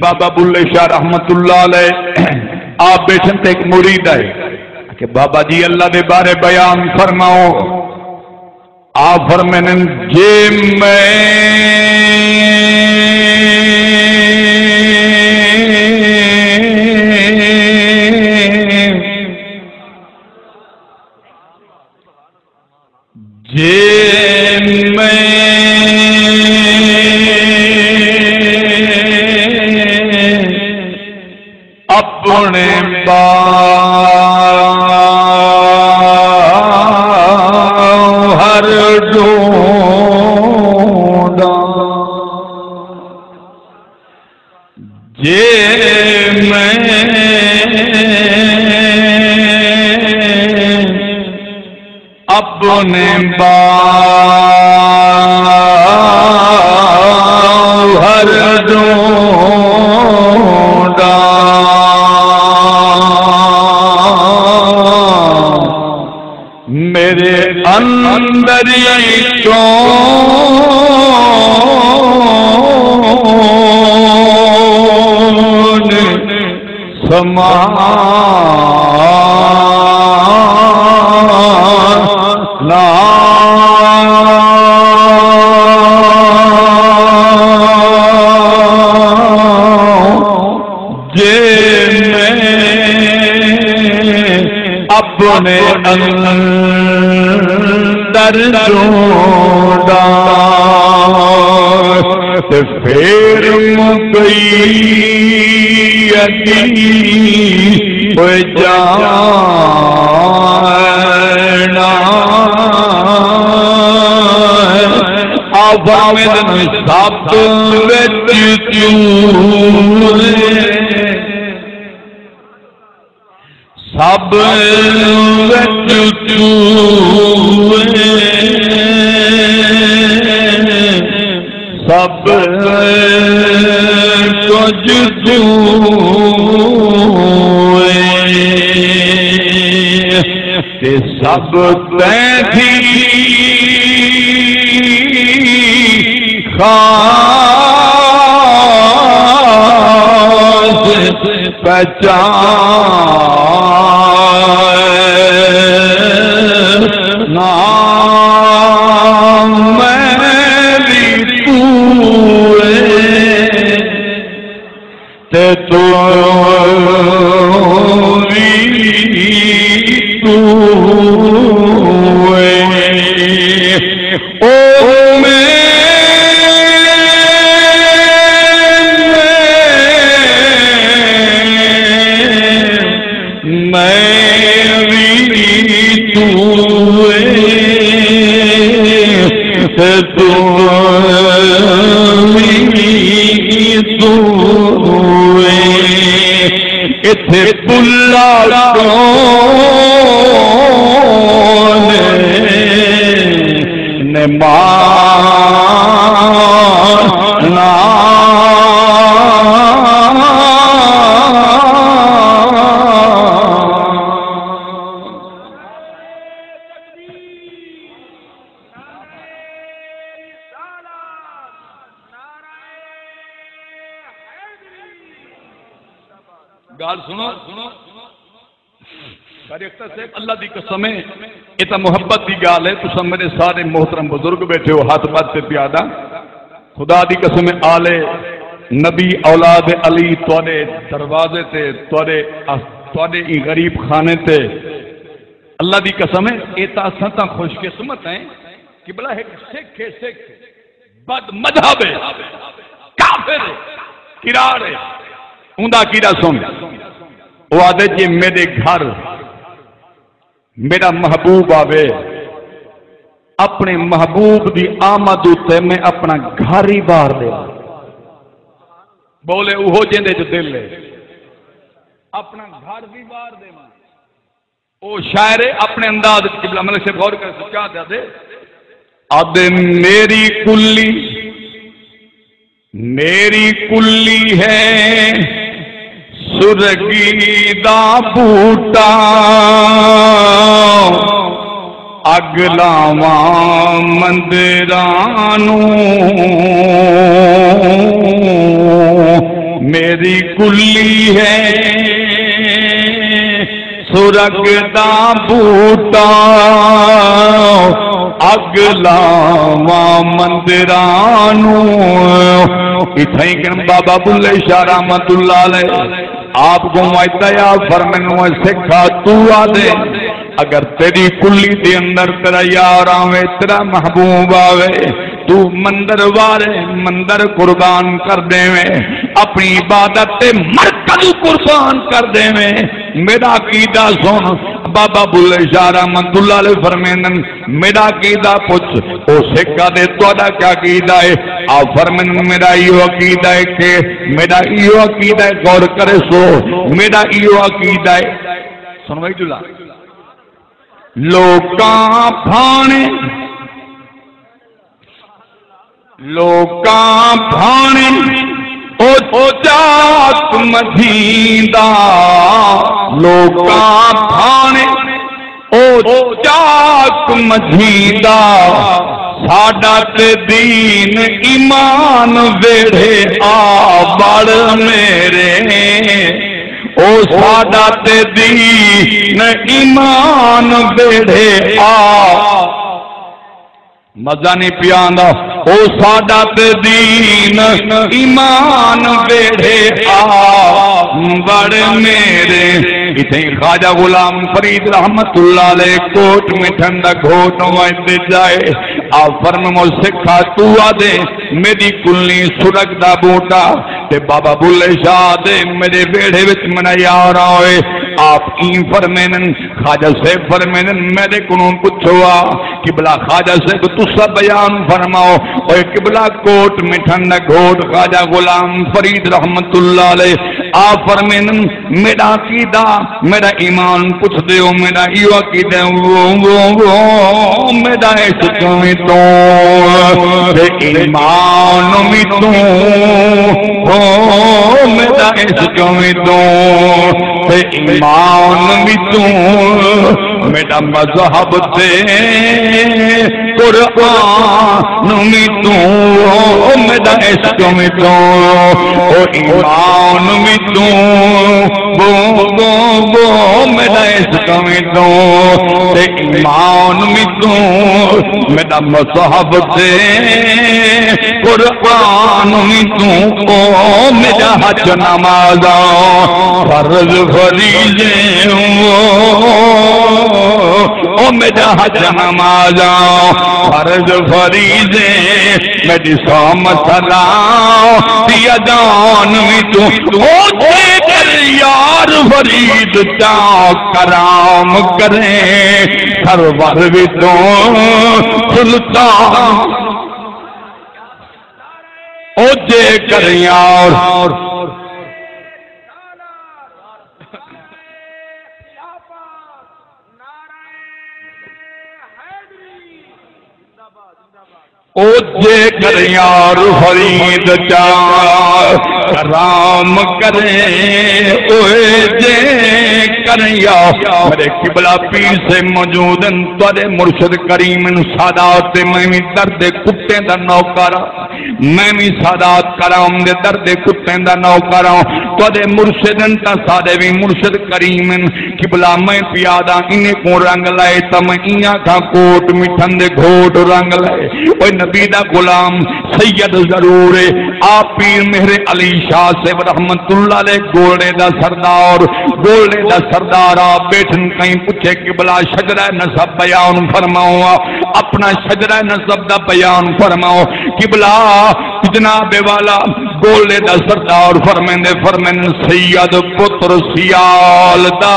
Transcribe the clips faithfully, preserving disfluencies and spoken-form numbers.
بابا بلے شاہ رحمت اللہ علیہ آپ بیٹھن تے ایک مرید آئے کہ بابا جی اللہ دے بارے بیان فرماؤ۔ آپ فرمیندن، جے میں جے میں اپݨے ٻاہر ݙوہنداں، جے میں اپݨے ٻاہر ݙوہنداں، میݙے اندر کون سمانا جے میں اپݨے اندر ݙوہنداں، تے پھر مکئی اڳی ہوئے جانا۔ آ فرمیندن، سب وچ توں ایں، سب وچ توں ایں، سب کجھ توں ایں، تے سب تیݙی خاص پہچان، نام میݙی توں ایں۔ تے توں وی توں ایں۔ او میں، میں وی توں ایں۔ تے توں وی توں ایں۔ اتھے بلا کون نمانا۔ ڳالھ سݨو۔ ساݙے اختر صاحب، اللہ دی قسم ہے، اے تاں محبت دی ڳالھ ہے۔ تساں میݙے سارے محترم بزرگ ٻیٹھے ہو، ہتھ ٻدھ تے پیا آہداں، خدا دی قسم ہے، آل نبی، اولاد علی تہاݙے دروازے تے، تہاݙے، تہاݙے ایں غریب خانے تے، اللہ دی قسم ہے، اے تاں اساں تاں خوش قسمت ہیں کہ بھلا ہک سکھ ہے، سکھ بد مذہب ہے، کافر ہے، کراڑ ہے، اوندا کیڑا سن۔ او آہدے، جے میݙے گھر میݙا محبوب آوے، اپݨے محبوب دی آمد اتے میں اپݨا گھر ہی وار ݙیواں۔ ٻولے اوہو جیندے جو دل ہے، اپݨا گھر وی وار ݙیواں۔ او شاعر اپݨے انداز وچ، قبلہ ملک صاحب غور کرے تو کیا آہدے؟ آہدے، میری کلی، میری کلی ہے سرگی دا بوٹا، اڳ لاواں مندراں نوں، میری کلی ہے سرگ دا بوٹا، اگ لاواں مندراں نوں۔ اتھائیں کن بابا بلھے شاہ رحمت اللہ علیہ آپ کوں وعدہ یا فرمائن، او سکھا، توں آدے اگر تیری کلی دے اندر تیرا یار آوے، تیرا محبوب آوے، توں مندر وارے، مندر قربان کر ݙیویں، اپݨی عبادت تے مرکز قربان کر ݙیویں۔ میݙا عقیدہ سݨ۔ بابا بلھے شاہ رحمت اللہ علیہ فرمیندن، میݙا عقیدہ پچھ۔ او سکھ آدے، تہاݙا کیا عقیدہ ہے؟ آپ فرمیندن، میݙا ایہو عقیدہ ہے کہ، میݙا ایہو عقیدہ ہے، غور کرے سو، میݙا ایہو عقیدہ ہے۔ سݨ بھائی جلا۔ لوکاں بھاݨے، لوکاں بھاݨے او، او چاک مدھیندا، لوکاں بھاݨے او چاک مدھیندا، ساݙا تے دین ایمان ویڑھے آ وڑ میرے۔ او ساݙا تے دین ایمان ویڑھے آ، مزہ نہیں پیا آندا۔ او ساݙا تے دین ایمان ویڑھے آ وڑ میرے۔ اتھیں خواجہ غلام فرید رحمت اللہ علیہ کوٹ مٹھن دا گھوٹ ونڄ تے جائے۔ آپ فرمو، سکھا، توں آدے میݙی کلی سرگ دا بوٹا، تے بابا بلھے شاہ دے میݙے ویڑھے وچ میݙا یار آوے۔ آپ ایں فرمیندن، خواجہ صاحب فرمیندن، میݙے کنوں پچھو آ، قبلہ خواجہ صاحب تساں بیان فرماؤ۔ اوئے قبلہ کوٹ مٹھن دا گھوٹ خواجہ غلام فرید رحمت اللہ علیہ آپ فرمیندن، میݙا عقیدہ، میݙا ایمان پچھدے ہو، میݙا ایہو عقیدہ، او، او، او، میݙا عشق وی توں، تے ایمان وی توں، او، میݙا عشق وی توں، تے ایمان وی توں، میݙا مذہب تے قرآن وی توں، او میݙا عشق وی توں، او ایمان وی توں، بو، بو، بو، میݙا عشق وی توں، تے ایمان وی توں، میݙا مذہب تے قرآن وی توں، او میݙا حج نمازاں، فرض فریضے، او، او میݙا حج نمازاں، فرض فریضے، میݙی صوم صلاۃ دی ادان وی توں، او جے کر یار فرید چا کرام کریں، سرور وی توں، سلطان۔ او جے کر یار او جے کر یار فرید چا کرام کریں، اوئے جے کر یار۔ میݙے قبلہ پیر سے موجود ہن، تہاݙے مرشد کریم ہن، سادات تے میں وی در دے کتے دا نوکر ہاں۔ میں وی سادات کرام دے در دے کتیں دا نوکر ہاں۔ تہاݙے مرشد ہن تاں ساݙے وی مرشد کریم ہن۔ قبلہ میں پیا آہداں انہیں کوں رنگ لائے تاں میں ایں آکھاں کوٹ مٹھن دے گھوٹ رنگ لائے۔ اوئے نبی دا غلام سید ضرور ہے۔ آپ پیر مہر علی شاہ صاحب رحمت اللہ علیہ گولڑے دا سردار، گولڑے دا سردار آپ ٻیٹھن، کہیں پچھے قبلہ شجرہ نسب بیان فرماؤ، اپݨا شجرہ نسب دا بیان فرماؤ۔ قبلہ جناب والا گولڑے دا سردار فرمیندے، فرمین سید پتر سیال دا۔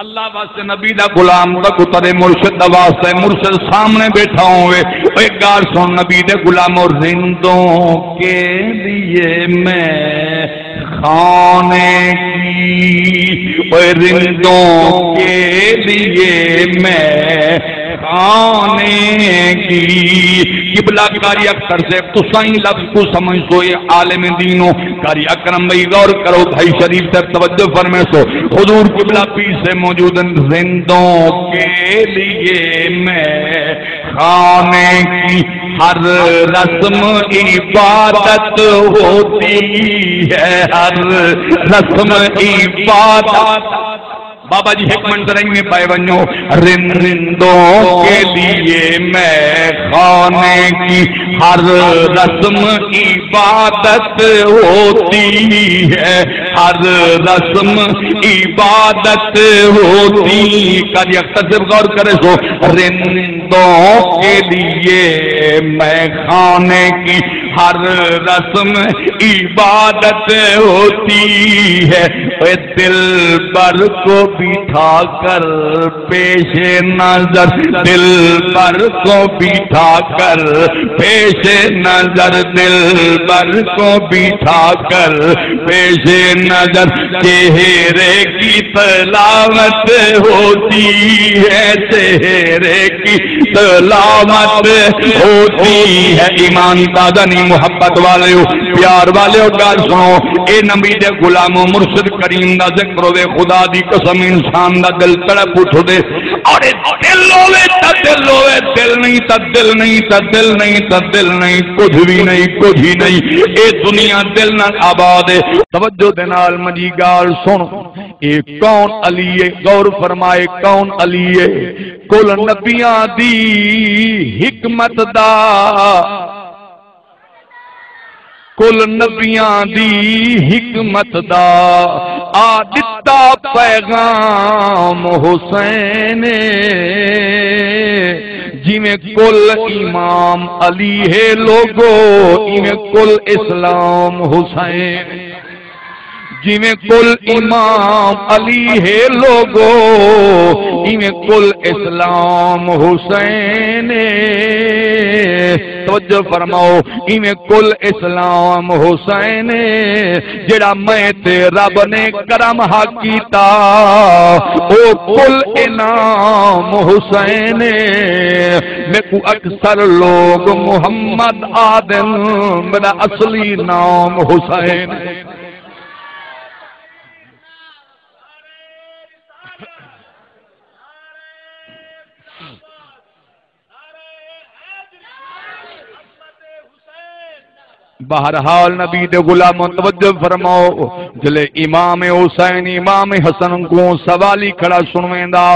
اللہ واسطے نبی دا غلام تکو تیݙے مرشد دا واسطہ ہے، مرشد سامݨے ٻیٹھا ہووے۔ او ہک ڳالھ سݨ نبی دے غلام، او رندوں کے لیے میں خانے کی، او رندوں کے لیے میں خانے کی۔ قبلہ قاری اختر سے قصائی لفظ کو سمجھ سو، اے عالم دینو۔ قاری اکرم بھائی غور کرو، بھائی شریف صاحب توجہ فرمائے سو۔ حضور قبلہ پیر سے موجود ہیں۔ رندوں کے لیے میں خانے کی ہر رسم عبادت ہوتی ہے، ہر رسم عبادت۔ بابا جی ہک منٹ رہی میں پائے ونجو۔ رندوں کے لیے میں خانے کی ہر رسم عبادت ہوتی ہے، ہر رسم عبادت ہوتی۔ قاری اختر سے غور کرے سو۔ رندوں کے لیے میں خانے کی ہر رسم عبادت ہوتی ہے۔ اے دلبر کو بٹھا کر پیش نظر، دلبر کو بٹھا کر پیش نظر، دلبر کو بٹھا کر پیش نظر، چہرے کی تلاوت ہوتی ہے، چہرے کی تلاوت ہوتی ہے۔ ایمان تازہ نہیں، محبت والیو، پیار والیو، ڳالھ سݨو۔ اے نبی دے غلامو، مرشد کریم دا ذکر ہووے، خدا دی قسم انسان دا دل تڑپ اٹھدے۔ اور اے دل ہووے تاں دل ہووے، دل نہیں تاں دل نہیں، تاں دل نہیں تاں دل نہیں، کجھ وی نہیں، کجھ ہی نہیں۔ اے دنیا دل نال آباد ہے۔ توجہ دے نال منجی ڳالھ سݨ۔ اے کون علی ہے؟ غور فرمائے، کون علی ہے؟ کل نبیاں دی حکمت دا، کل نبیاں دی حکمت دا آ ݙتا پیغام حسین۔ جیویں کل امام علی ہے لوگو، ایویں کل اسلام حسین۔ جیویں کل امام علی ہے لوگو، ایویں کل اسلام حسین۔ توجہ فرماؤ، ایویں کل اسلام حسین۔ جیڑھا میں تے رب نے کرم ہا کیتا، او کل انعام حسین۔ میکوں اکثر لوگ محمد آہدن، میݙا اصلی نام حسین۔ بہرحال نبی دے غلامو توجہ فرماؤ، جلے امام حسین امام حسن کوں سوالی کھڑا سݨویندا،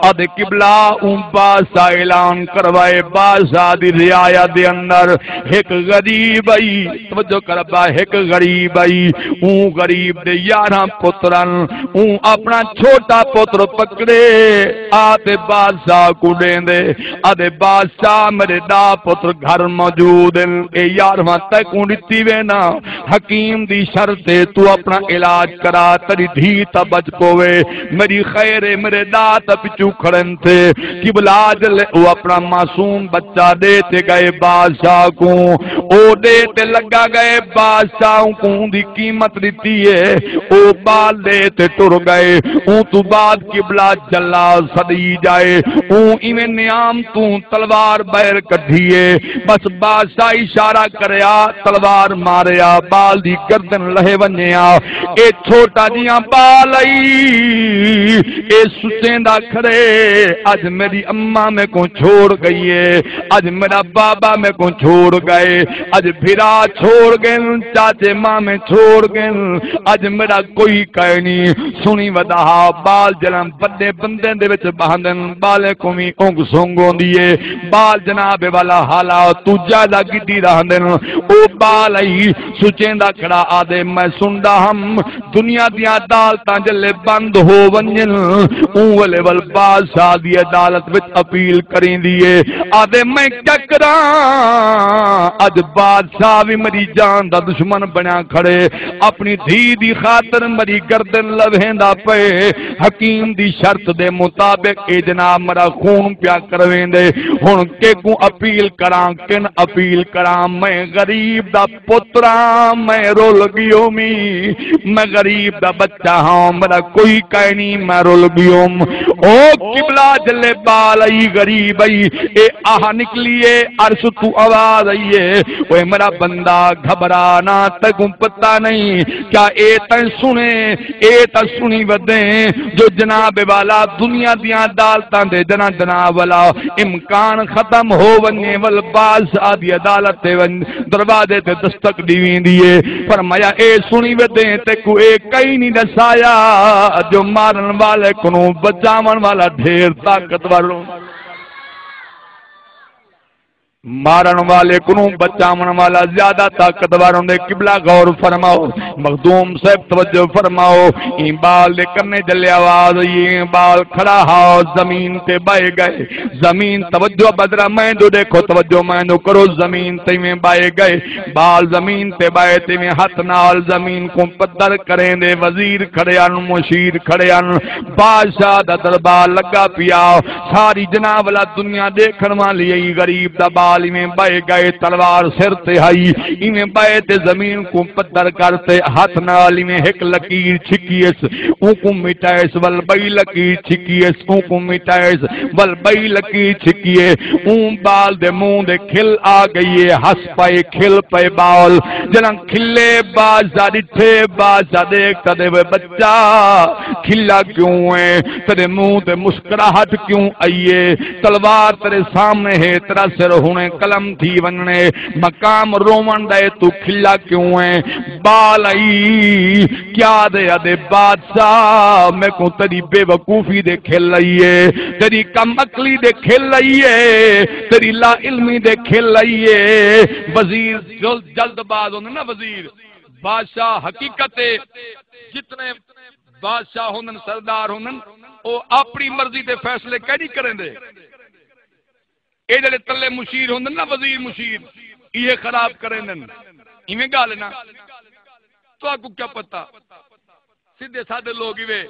آہدے قبلہ اوں بادشاہ اعلان کروائے، بادشاہ دی رعایا دے اندر ہک غریب ہئی، توجہ کر ابا، ہک غریب ہئی، اوں غریب دے یارہاں پتر ہن، اوں اپݨا چھوٹا پتر پکڑے آ تے بادشاہ کوں ݙیندے، آہدے بادشاہ میݙے ݙاہ پتر گھر موجود ہن، اے یارہواں تیکوں ݙتی وینداں، حکیم دی شرط ہے توں اپݨا علاج کرا، تیݙی دھی تاں بچ پووے، میݙی خیر ہے، میݙے ݙاہ تاں پچھوں کھڑن تھے۔ قبلہ جلے او اپݨا معصوم بچہ ݙے تے ڳئے بادشاہ کوں، او ݙے تے لڳا ڳئے بادشاہ کوں، اوندی قیمت ݙتی ہے، او ٻال ݙے تے ٹر ڳئے۔ اوں توں بعد قبلہ جلاد سݙی ڄائے، اوں ایویں نیام توں تلوار ٻاہر کڈھی ہے، بس بادشاہ اشارہ کریا، تلوار ماریا، ٻال دی گردن لہے ونڄے آ۔ اے چھوٹا جیہاں ٻال ہئی، اے سچیندا کھڑے، اڄ میݙی اماں میکوں چھوڑ ڳئی ہے، اڄ میݙا بابا میکوں چھوڑ ڳئے، اڄ بھرا چھوڑ ڳئن، چاچے مامے چھوڑ ڳئن، اڄ میݙا کوئی کائنی۔ سݨی ودا ہا، ٻال جݙاں وݙے بندیں دے وچ ٻہندن، ٻالیں کوں وی اونگ سونگ ہوندی ہے۔ ٻال جناب والا حالا توں زیادہ گڈی رہندن۔ او ٻال ہئی سچیندا کھڑا، آہدے میں سݨدا ہم دنیا دیاں عدالتاں جلے بند ہو ونڄن، اوں ویلے ول بادشاہ دی عدالت وچ اپیل کریندی ہے۔ آہدے میں کیا کراں، اڄ بادشاہ وی میݙی جان دا دشمن بݨیا کھڑے، اپݨی دھی دی خاطر میݙی گردن لویندا پئے۔ حکیم دی شرط دے مطابق اے جناب میݙا خون پیا کرویندے۔ ہݨ کیکوں اپیل کراں، کن اپیل کراں؟ میں غریب دا پتراں میں رل ڳیومی، میں غریب دا بچہ ہاں، میرا کوئی کائنی، میں رل ڳیوم۔ او قبلہ جلے بال آئی غریب آئی، اے آہ نکلی اے، عرش توں آواز آئی اے، اوئے میرا بندہ گھبرا نہ، تیکوں پتہ نہیں کیا اے تیں سنے، اے تاں سنی ودیں جو جناب والا دنیا دیاں عدالتاں دے جناں جناب والا امکان ختم ہو ونڄے، ول بادشاہ دی عدالت تے ونڄ، دروازے تے دستک ݙیویندی اے۔ فرمایا، اے سݨی ودیں، تیکوں اے کئی نہیں ݙسایا جو مارݨ والے کنوں بچاوݨ والا ڈھیر طاقتور ہو۔ مارݨ والے کنوں بچاوݨ والا زیادہ طاقتور ہوندے۔ قبلہ غور فرماؤ، مخدوم صاحب توجہ فرماؤ، ایں ٻال دے کنے جلے آواز آئی، ایں ٻال کھڑا ہا، زمین تے ٻہہ ڳئے۔ زمین، توجہ بدرا میں جو ݙیکھو، توجہ میں جو کرو، زمین تے ایویں ٻہہ ڳئے۔ ٻال زمین تے ٻہہ تے ایویں ہتھ نال زمین کوں پدر کریندے، وزیر کھڑے ہن، مشیر کھڑے ہن، بادشاہ دا دربار لڳا پیا۔ ساری جناب والا دنیا ݙیکھݨ والی ہئی۔ غریب دا ٻال ایویں ٻہہ ڳئے، تلوار سر تے ہئی، ایویں ٻہہ تے زمین کوں پدر کر تے ہتھ نال ایویں ہک لکیر چھکیس، اونکوں مٹائیس، ول ٻئی لکیر چھکیس، اونکوں مٹائیس، ول ٻئی لکیر چھکیے۔ اوں ٻال دے منہ دے کھل آ ڳئی اے، ہس پئے، کھل پئے ٻال۔ جݙاں کھلے بادشاہ ݙٹھے، بادشاہ ݙیکھ تاں ݙے، وے بچہ، کھلا کیوں ایں؟ تیݙے منہ تے مسکراہٹ کیوں آئی اے؟ تلوار تیݙے سامݨے ہے، تیݙا سر ہݨے قلم تھی ونڄݨے، مقام رووݨ دا اے، توں کھلا کیوں ایں؟ ٻال آئی، کیا ݙے؟ آہدے، بادشاہ، میکوں تیݙی بے وقوفی دے کھل آئی اے، تیݙی کم عقلی دے کھل آئی اے، تیݙی لا علمی دے کھل آئی اے۔ وزیر جلد، جلد باز ہوندے نا وزیر، بادشاہ حقیقت اے، جتنے بادشاہ ہوندن، سردار ہوندن، او اپݨی مرضی دے فیصلے کائنی کریندے۔ اے جیڑھے تلے مشیر ہوندن نا، وزیر مشیر، ایہے خراب کریندن۔ ایویں ڳالھ ہے نا؟ تہاکوں کیا پتہ؟ سدھے سادے لوگ ایویں۔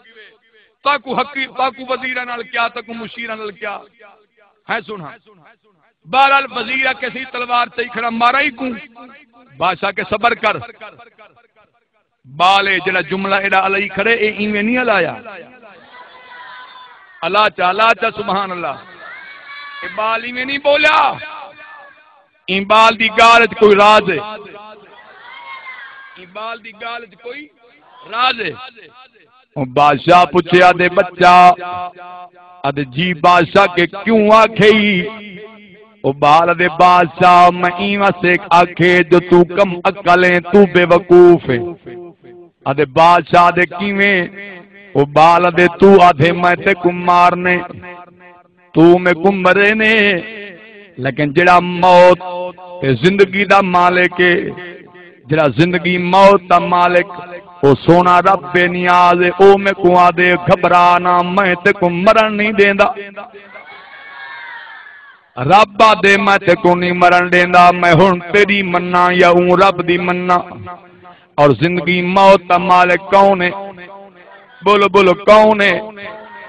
تہاکوں حقی-، تہاکوں وزیراں نال کیا، تہاکوں مشیراں نال کیا؟ ہے سݨا۔ بہرحال وزیر آکھے سی تلوار چائی کھڑا، مارا ہی کوں۔ بادشاہ آکھے صبر کر۔ ٻال اے جیڑھا جملہ ایݙا الائی کھڑے، اے ایویں نہیں الایا۔ الا چا، الا چا، سبحان اللہ۔ اے ٻال ایویں نہیں ٻولیا۔ ایں ٻال دی ڳالھ اچ کوئی راز ہے۔ ایں ٻال دی ڳالھ اچ کوئی راز ہے۔ او بادشاہ پچھے، آہدے بچہ، آہدے جی بادشاہ، کہ کیوں آکھے ای؟ او ٻال آہدے بادشاہ، میں ایں واسطے آکھے جو توں کم عقل ایں، توں بے وقوف ایں۔ آہدے بادشاہ آہدے کیویں؟ او ٻال آہدے توں آہدے میں تیکوں مارنے، توں میکوں مرینے، لیکن جیڑھا موت تے زندگی دا مالک اے، جیڑھا زندگی موت دا مالک، او سوہݨا رب بے نیاز اے، او میکوں آہدے گھبرا نہ، میں تیکوں مرݨ نہیں ݙیندا۔ رب آہدے میں تیکوں نہیں مرݨ ݙیندا، میں ہݨ تیݙی مناں یا اوں رب دی مناں؟ اور زندگی موت دا مالک کون ہے؟ بولو، بولو، کون ہے؟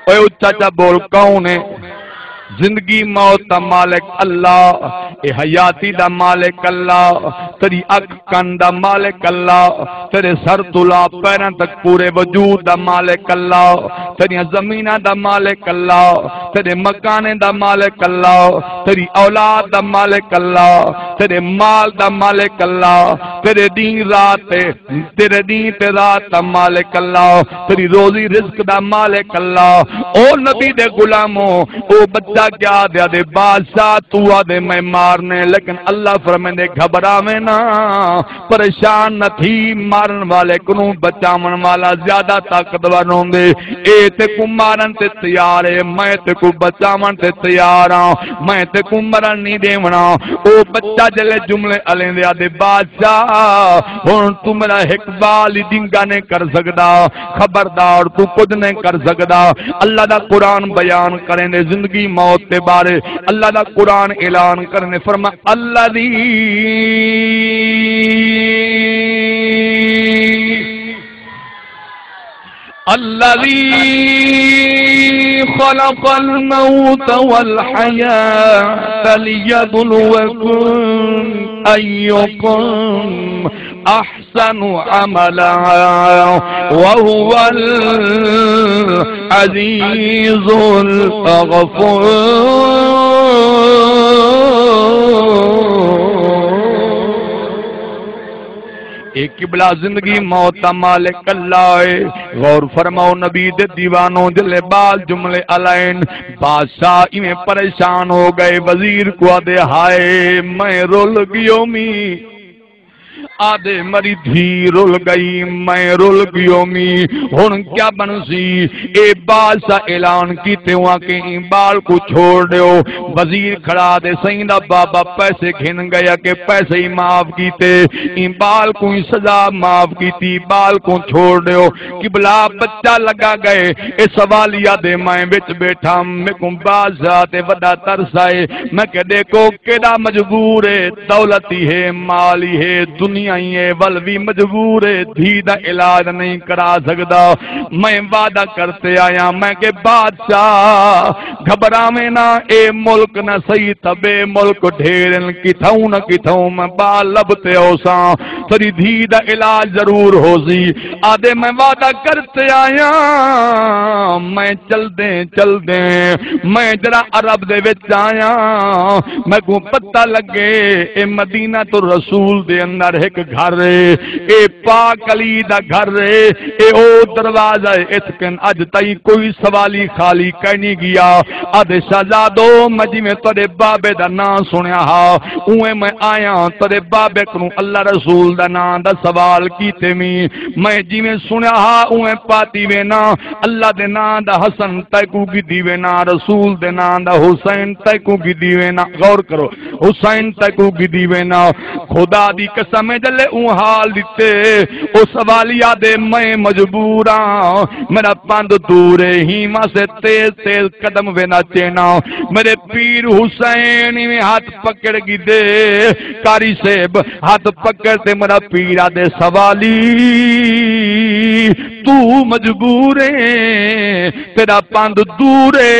اوئے اچا اچا بول، کون ہے؟ زندگی موت دا مالک اللہ، اے حیاتی دا مالک اللہ، تیݙی اکھ کن دا مالک اللہ، تیݙے سر توں لا پیراں تک پورے وجود دا مالک اللہ، تیݙیاں زمیناں دا مالک اللہ، تیݙے مکانیں دا مالک اللہ، تیݙی اولاد دا مالک اللہ، تیݙے مال دا مالک اللہ، تیݙے ݙینہہ رات تے تیݙے ݙینہہ تے رات دا مالک اللہ، تیݙی روزی رزق دا مالک اللہ۔ او نبی دے غلامو، او بچہ کیا آہدے، آہدے بادشاہ توں آہدے میں مارنے، لیکن اللہ فرمیندے گھبراویں نہ، پریشان نہ تھی، مارݨ والے کنوں بچاوݨ والا زیادہ طاقتور ہوندے۔ اے تیکوں مارݨ تے تیار ہے، میں تیکوں بچاوݨ تے تیار ہاں، میں تیکوں مرݨ نہیں ݙیوݨا۔ او بچہ جلے جملے الیندے، آہدے بادشاہ، ہݨ توں میرا ہک ٻال ہی ݙنگا نہیں کر سڳدا، خبردار توں کجھ نہیں کر سڳدا۔ اللہ دا قرآن بیان کریندے زندگی موت دے بارے، اللہ دا قرآن اعلان کریندے، فرما الذی الذی خلق الموت والحیاة لیبلوکم أيكم أحسن عملا وهو العزيز الغفور۔ اے قبلہ زندگی موت دا مالک اللہ ہے۔ غور فرماؤ نبی دے دیوانو، جلے ٻال جملے الائن۔ بادشاہ ایویں پریشان ہو ڳئے، وزیر کوں آہدے، ہائے میں رل ڳیومی۔ آہدے میݙی دھی رل ڳئی، میں رل ڳیومی، ہݨ کیا بݨسی؟ اے بادشاہ اعلان کیتے ہوا کہ ایں ٻال کوں چھوڑ ݙیو۔ وزیر کھڑا تے سئیں دا بابا پیسے گھن ڳئے کہ پیسے ہی معاف کیتے، ایں ٻال کوں ہی سزا معاف کیتی، ٻال کوں چھوڑ ݙیو۔ قبلہ بچہ لڳا ڳئے، اے سوالی آہدے میں وچ ٻیٹھا، میکوں بادشاہ تے وݙا ترس آئے۔ میں کہ ݙیکھو کیݙا مجبور ہے، دولت ہی ہے، مال ہی ہے، دنیا ہی ہے، ول وی مجبور ہے، دھی دا علاج نہیں کرا سڳدا۔ میں وعدہ کر تے آیا، میں کہ بادشاہ گھبراویں نہ، اے ملک نہ سہی تاں ٻئے ملک ڈھیر ہن، کتھاؤں نہ کتھاؤں میں ٻال لبھ تے ہوساں، تیݙی دھی دا علاج ضرور ہوسی۔ آہدے میں وعدہ کر تے آیا، میں چلدیں چلدیں میں جڑا عرب دے وچ آیا، میکوں پتہ لڳے اے مدینۃ الرسول دے اندر ہک گھر ہے، اے پاک علی دا گھر ہے، اے او دروازہ ہے، اتھ کن اڄ تائیں کوئی سوالی خالی کائنی ڳیا۔ آہدے شہزادو، میں جیویں تیݙے بابے دا ناں سݨیا ہا، اونویں میں آیا، تیݙے بابے کنوں اللہ رسول دا ناں دا سوال کیتے وی، میں جیویں سݨیا ہا اونویں پاتی وینا۔ اللہ دے ناں دا حسن تیکوں گھدی وینا، رسول دے ناں دا حسین تیکوں گھدی وینا۔ غور کرو، حسین تیکوں گھدی وینا۔ خدا دی قسم ہے، جلے اوں حال ݙتے، او سوالی آہدے میں مجبور ہاں، میݙا پندھ دور ہے، ہیں واسطے تیز تیز قدم وینا چینا۔ میݙے پیر حسین ایویں ہتھ پکڑ گھدے، قاری صاحب ہتھ پکڑ تے میݙا پیر آہدے، سوالی توں مجبور ہیں، تیݙا پندھ دور ہے،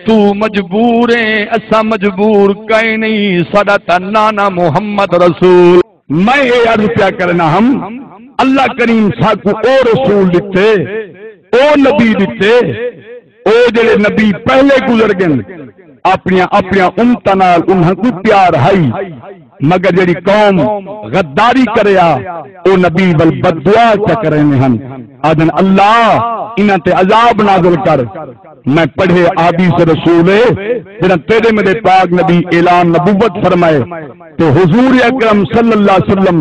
توں مجبور ہیں، اساں مجبور کائنی، ساݙا تاں نانا محمد رسول۔ میں اے عرض پیا کرنا ہم، اللہ کریم ساکوں او رسول ݙتے، او نبی ݙتے، او جڑے نبی پہلے گزر ڳن، اپݨیاں اپݨیاں امتاں نال انہاں کوں پیار ہئی، مگر جڑی قوم غداری کریا، او نبی ول بددعا چا کریندے ہن، آہدن، اللہ انہاں تے عذاب نازل کر۔ میں پڑھے احادیث رسول ہے، جڑا تیرے میرے پاک نبی اعلان نبوت فرمائے، تے حضور اکرم صلی اللہ علیہ وسلم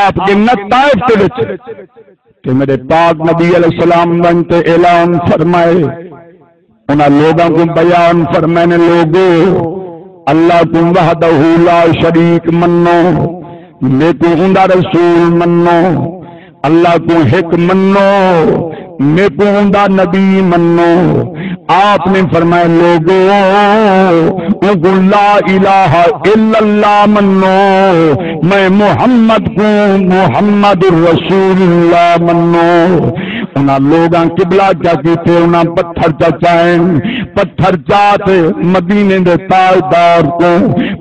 آپ ڳن طائف دے وچ، تے میرے پاک نبی علیہ السلام ونڄ تے اعلان فرمائے۔ انہاں لوگاں کوں بیان فرمائے نے، لوگو، اللہ کوں وحدہ لا شریک منو، میکوں اوندا رسول منو، اللہ کوں ہک منو، میکوں اوندا نبی منو۔ آپ نے فرمایا، لوگو، اونکوں لا الہ الا اللہ منو، میں محمد کوں محمد الرسول اللہ منو۔ انہاں لوگاں قبلہ کیا کیتے، انہاں پتھر چا چائن، پتھر چا تے مدینے دے تاجدار کوں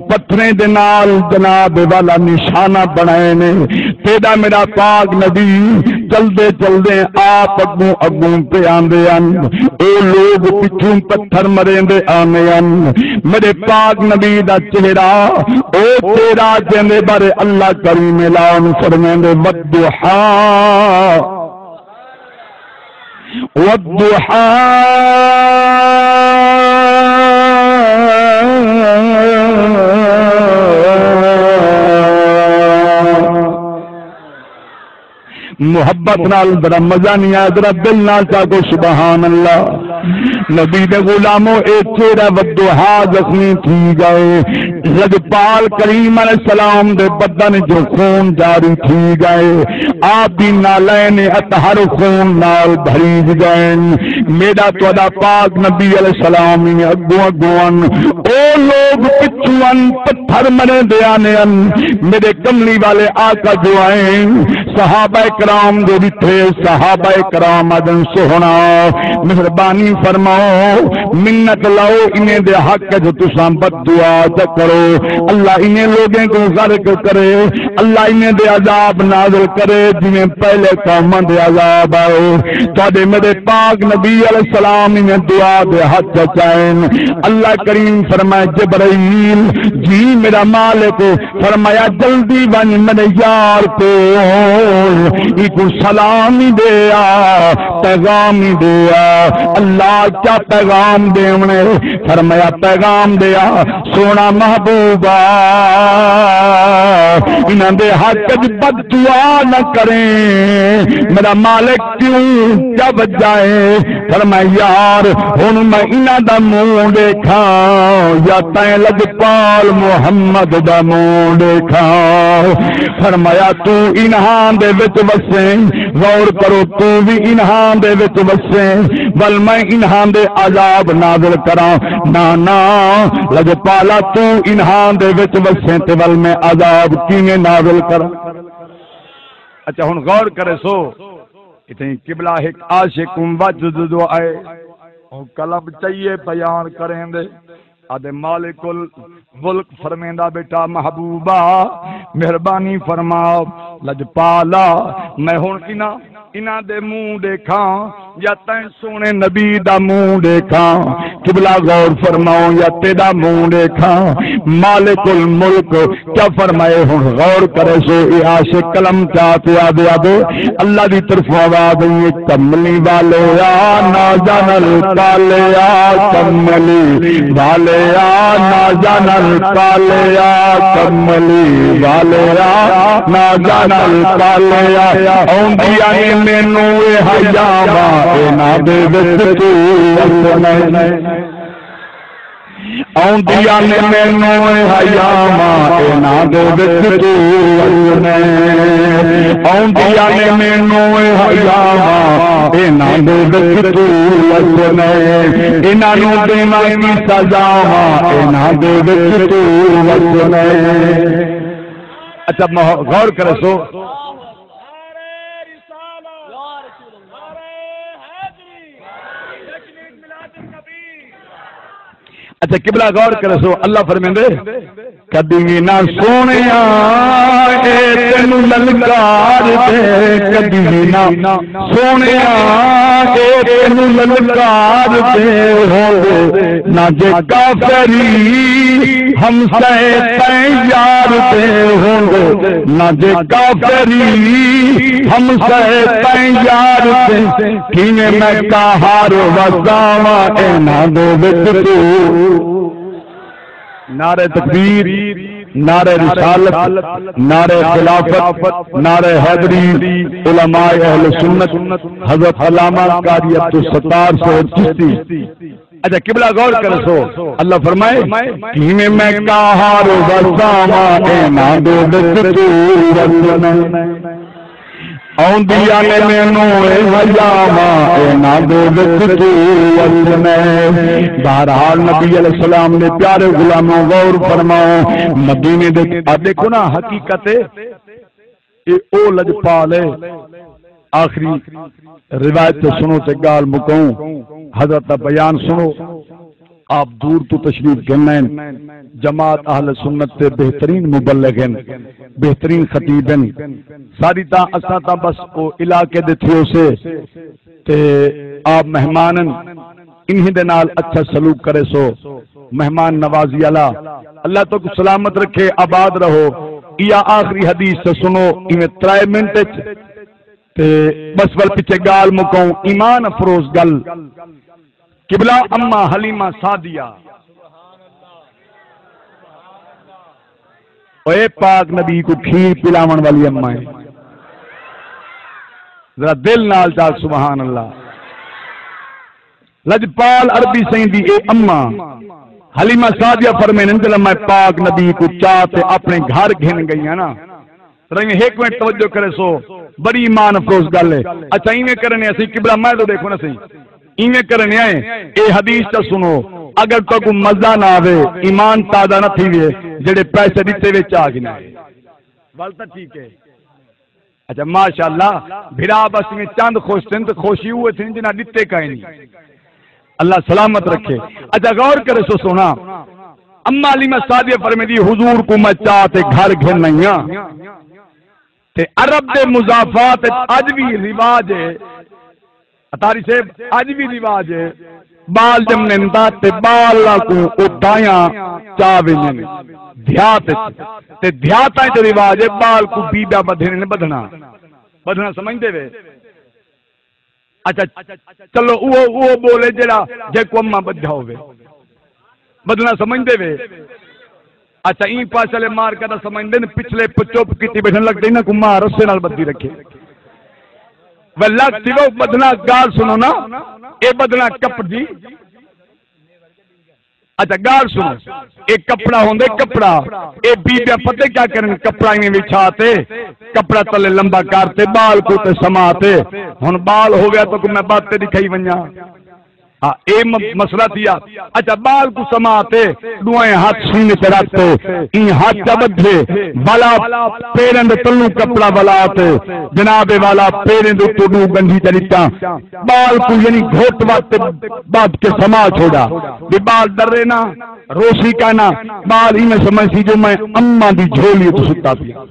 پتھریں دے نال جناب والا نشانہ بݨائے نے۔ تیݙا میݙا پاک نبی چلدے چلدے آپ اڳوں اڳوں پئے آندے ہن، او لوگ پچھوں پتھر مریندے آندے ہن۔ میݙے پاک نبی دا چہرہ، او چہرہ جیندے بارے اللہ کریم اعلان فرمیندے، والضحیٰ، والضحیٰ۔ محبت نال ذرا مزہ نہیں آیا، ذرا دل نال چا کو سبحان اللہ۔ نبی دے غلامو، اے چہرہ والضحیٰ زخمی تھی ڳئے۔ لجپال کریم علیہ السلام دے بدن جو خون جاری تھی ڳئے۔ آپ دی نعلین اطہر خون نال بھریج ڳئن۔ میݙا تہاݙا پاک نبی علیہ السلام ہی اڳوں اڳوں ہن۔ او لوگ پچھوں ہن، پتھر مریندے آندے ہن۔ میݙے کملی والے آقا جو آئے، صحابہ کرام دے ݙٹھے، صحابہ کرام آہدن، سوہݨا، مہربانی فرماؤ، منت لاؤ، انہیں دے حق اچ تساں بد دعا چا کرو، اللہ انہیں لوگیں کوں غرق کرے، اللہ انہیں دے عذاب نازل کرے، جویں پہلے قوماں دے عذاب آئے۔ تہاݙے میݙے پاک نبی علیہ السلام انہیں دعا دے ہتھ اچ آئن۔ اللہ کریم فرمائے، جبرائیل، جی میݙا مالک، فرمایا، جلدی ونڄ میݙے یار کول، ایکوں سلام ہی ݙے آ، پیغام ہی ݙے آ۔ اللہ کیا پیغام ݙیوݨے؟ فرمایا، پیغام ݙے آ، سوہݨا محبوبا، انہاں دے حق اچ بد دعا نہ کریں۔ میݙا مالک، کیوں، کیا وجہ ہے؟ فرمایا، یار، ہݨ میں انہاں دا منہ ݙیکھاں یا تیں لجپال محمد دا منہ ݙیکھاں؟ فرمایا، توں انہاں دے وچ وسیں، غور کرو، توں وی انہاں دے وچ وسیں، ول میں انہاں دے عذاب نازل کراں؟ نہ، نہ، لجپالا، توں انہاں دے وچ وسیں تے ول میں عذاب کیویں نازل کراں؟ اچھا، ہݨ غور کرے سو، اتھیں قبلہ ہک عاشق کوں وجد جو آئے، او قلب چاہیے بیان کریں دے، آہدے، مالک الملک فرمیندا، بیٹا محبوبا، مہربانی فرما، لجپالا، میں ہݨ انہاں، انہاں دے منہ ݙیکھاں یا تیں سوہݨے نبی دا منہ ݙیکھاں؟ قبلہ غور فرماؤ، یا تیݙا منہ ݙیکھاں؟ مالک الملک کیا فرمائے؟ ہݨ غور کرے سو، اے عاشق قلم چا تے آہدے، آہدے، اللہ دی طرفوں آواز آئی ہے، کملی والے آ، نا جانل کالے آ، کملی والے آ، نا جانل کالے آ، کملی والے آ، نا جانل کالے آ۔ آوندیاں نے مینوں اے حیاواں، انہاں دے وچ توں وسݨے۔ آوندیاں نے مینوں اے حیاواں، انہاں دے وچ توں وسݨے۔ آوندیاں نے مینوں اے حیاواں، انہاں دے وچ توں وسݨے۔ انہاں نوں ݙیواں کی سزاواں، انہاں دے وچ توں وسݨے۔ اچھا، مح-، غور کرے سو۔ اچھا، قبلہ غور کرے سو، اللہ فرمیندے، کدی وی نہ سوہݨیا اے تینوں للکار دے، کدی وی نہ سوہݨیا اے تینوں للکار دے، ہوندے نہ جے کافری ہمسائے تیں یار دے، ہوندے نہ جے کافری ہمسائے تیں یار دے، کیویں میں قہر وساواں انہاں دے وچ توں۔ نعرہ تکبیر، نعرہ رسالت، نعرہ خلافت، نعرہ حیدری، علماء اہل سنت، حضرت علامہ قاری عبدالستار صاحب چشتی۔ اچھا، قبلہ غور کرسو، اللہ فرمائے، کیویں میں قہر وساواں انہاں دے وچ توں وسݨے۔ آوندیاں نے مینوں اے حیاواں، انہاں دے وچ توں وسݨے۔ بہرحال، نبی علیہ السلام دے پیارے غلاموں، غور فرماؤ، مدینے دے، آ ݙیکھو نا، حقیقت ہے، اے او لجپال ہے۔ آخری روایت تے سݨو تے ڳالھ مکاؤں۔ حضرت دا بیان سݨو۔ آپ دور توں تشریف گھن آئن۔ جماعت اہل سنت دے بہترین مبلغ ہن، بہترین خطیب ہن۔ ساری تاں اساں تاں بس او علاقے دے تھیوسے تے آپ مہمان ہن، انہیں دے نال اچھا سلوک کرے سو، مہمان نوازی آلا۔ اللہ تہاکوں سلامت رکھے، آباد رہو۔ ایا آخری حدیث تے سݨو، ایویں ترائے منٹ اچ تے بس ول پچھے ڳالھ مکاؤں۔ ایمان افروز ڳل، قبلہ اماں حلیمہ سعدیہ، اوئے پاک نبی کوں کھیر پلاوݨ والی اماں ہے۔ ذرا دل نال چا سبحان اللہ۔ لجپال عربی سئیں دی اے اماں حلیمہ سعدیہ فرمیندن، جݙاں میں پاک نبی کوں چا تے اپݨے گھر گھن ڳئی ہاں نا، ذرا ایویں ہک منٹ توجہ کرے سو، بڑی ایمان افروز ڳل ہے۔ اچھا، ایویں کرنے اسی، قبلہ میں تو ݙیکھو نا سہی، ایویں کرنے آئے، اے حدیث تاں سݨو، اگر تہاکوں مزہ نہ آوے، ایمان تازہ نہ تھیوے، جیڑھے پیسے ݙتے وچ آ گھن آئے۔ ول تاں ٹھیک ہے۔ اچھا، ماشاءاللہ، بھرا بس میں چند خوش تھن تے خوشی ہوئے تھن جنہاں ڈتے کائے نہیں۔ اللہ سلامت رکھے۔ اچھا، غور کرے سو سونا، اما علیمہ سعدیہ فرمیندی، حضور کو میں چا تے گھر گھن نہیں ہاں۔ تے عرب دے مضافات اچ اج بھی رواج ہے، اطاری صاحب، اج بھی رواج ہے، بال جمنن دا تے بالاں کو او دایاں چا ویندن دیہات اچ۔ تے دیہاتاں اچ رواج ہے، بال کو بیبیاں بدھن، بدھنا، بدھنا سمجھدے وے؟ اچھا، چلو، او او بولے جڑا جے کو اماں بدھا ہوے، بدھنا سمجھدے وے؟ اچھا، ایں پاسلے مار کدا سمجھدے نے، پچھلے پ-، چپ کیتی بیٹھن لگدے، انہاں کو ماں رسے نال بدھی رکھے۔ وے لگ تھی وہ بدھنا، گال سنو نا، اے بدھنا کپڑ دی۔ اچھا، گال سنو، اے کپڑا ہوندے، کپڑا۔ اے بیبیاں پتہ کیا کرن؟ کپڑا ایویں وچھا تے، کپڑا تلے لمبا کر تے، بال کو تے سما تے۔ ہن بال ہو گیا تو کو میں بات تے دکھائی ونجا۔ ہاں، اے م-، مسئلہ تھیا۔ اچھا، بال کو سما تے، ڈوئیں ہاتھ سینے تے رکھ تے، ایں ہاتھ چا بدھے، والا پیرن دے تلوں کپڑا والا تے، جناب والا پیرن دے اتوں ڈو گنجی چا ڈتا۔ بال کو یعنی گھوٹ وقت بعد کے سما چھوڑا۔ بھی بال ڈرے نا، روسی کا نا، بال ہی میں سمجھ سی جو میں اماں دی جھولی تو ستا پیا۔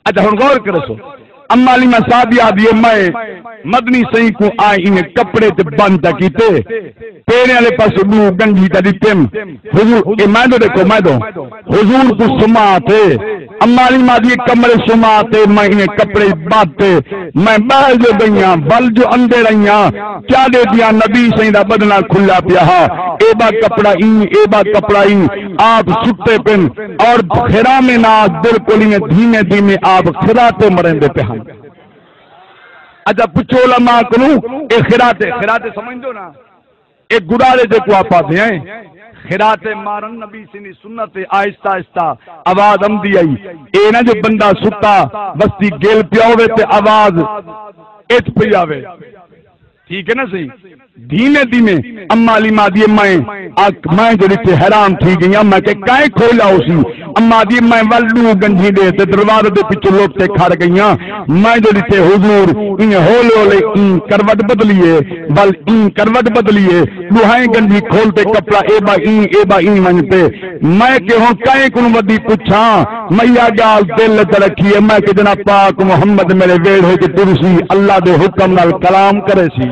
اچھا، ہن غور کرو سو، اما علیمہ صاحب یاد یہ میں مدنی سائیں کو آئے انہیں کپڑے تے بند تا کیتے، پیرے والے پاس ڈو گنجی تا دتم۔ حضور، اے میں دو دیکھو، میں دو۔ حضور کو سما تے، اما علیمہ دی کمرے سما تے، میں انہیں کپڑے بند تے، میں باہر جو گئیاں، ول جو اندے رہیاں، کیا دے دیا نبی سائیں دا بدنہ کھلا پیا ہا۔ اے با کپڑا ایں، اے با کپڑا ایں، آپ ستے پن۔ اور خرام ناز بالکل ایویں دھیمے دھیمے آپ خراتے مریندے پئے ہن۔ اچھا، پچھو علماء کنوں، اے خراتے، خراتے سمجھدو نا؟ اے گڑالے جے کو آپ آدھے ہیں، خراتے مارن نبی سنی سنت ہے، آہستہ آہستہ آواز امدی آئی۔ اے نہ جو بندہ ستا وستی گل پیا ہوے تے آواز اچ پئی آوے۔ ٹھیک ہے نا صحیح؟ دھیمے دھیمے اما علی ماں دی میں آکھ، میں جڑی تے حیران تھی گئی ہاں، میں کہ کائیں کھولا ہوسی؟ اما دی میں ول ڈو گنجھی دے تے دروازے دے پچھوں لوٹ تے کھڑ گئی ہاں۔ میں جڑی تے حضور ایں ہولے ہولے ایں کروٹ بدلیے، ول ایں کروٹ بدلیے، ڈوہائیں گنجھی کھول تے کپڑا اے با ایں، اے با ایں ونج تے۔ میں کہ ہن کائیں کنوں ودی پچھاں، میں یا گال دل تے رکھیے، میں کہ جناب پاک محمد میرے ویڑھے چ ٹرسی، اللہ دے حکم نال کلام کرے سی۔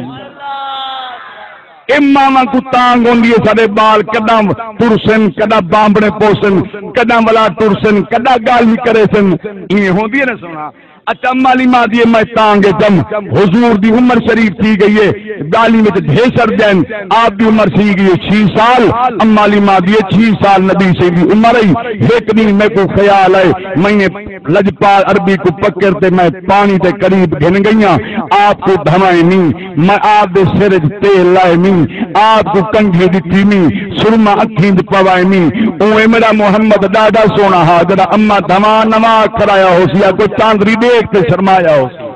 اے ماواں کوں تانگھ ہوندی ہے، ساڈے بال کڈاں ٹرسن، کڈاں بانبڑے پوسن، کڈاں ولا ٹرسن، کڈاں گالھی کریسن، ایویں ہوندی ہے نا سونا۔ اچھا، اما علی ماں دی میں تانگھ جم، حضور دی عمر شریف تھی گئی ہے، گالھی وچ ڈھیسر جائن، آپ دی عمر تھی گئی ہے چھی سال، اما علی ماں دی چھی سال نبی سائیں دی عمر ہے۔ ایک دن میکوں خیال آئے، میں لجپال عربی کوں پکڑ تے میں پانی دے قریب گھن گئیاں، آپ کوں دھوائیں نی، میں آپ دے سر اچ تیل لائے نی، آپ کوں کنگھی ݙتی نی، سرما اکھیں اچ پوائے نی۔ اوں اے میݙا محمد ݙاڈھا سوہݨا ہا، جݙاں اماں دھواں نواں کرایا ہوسی، یا کوئی چاندری ݙیکھ تے شرمایا ہوسی۔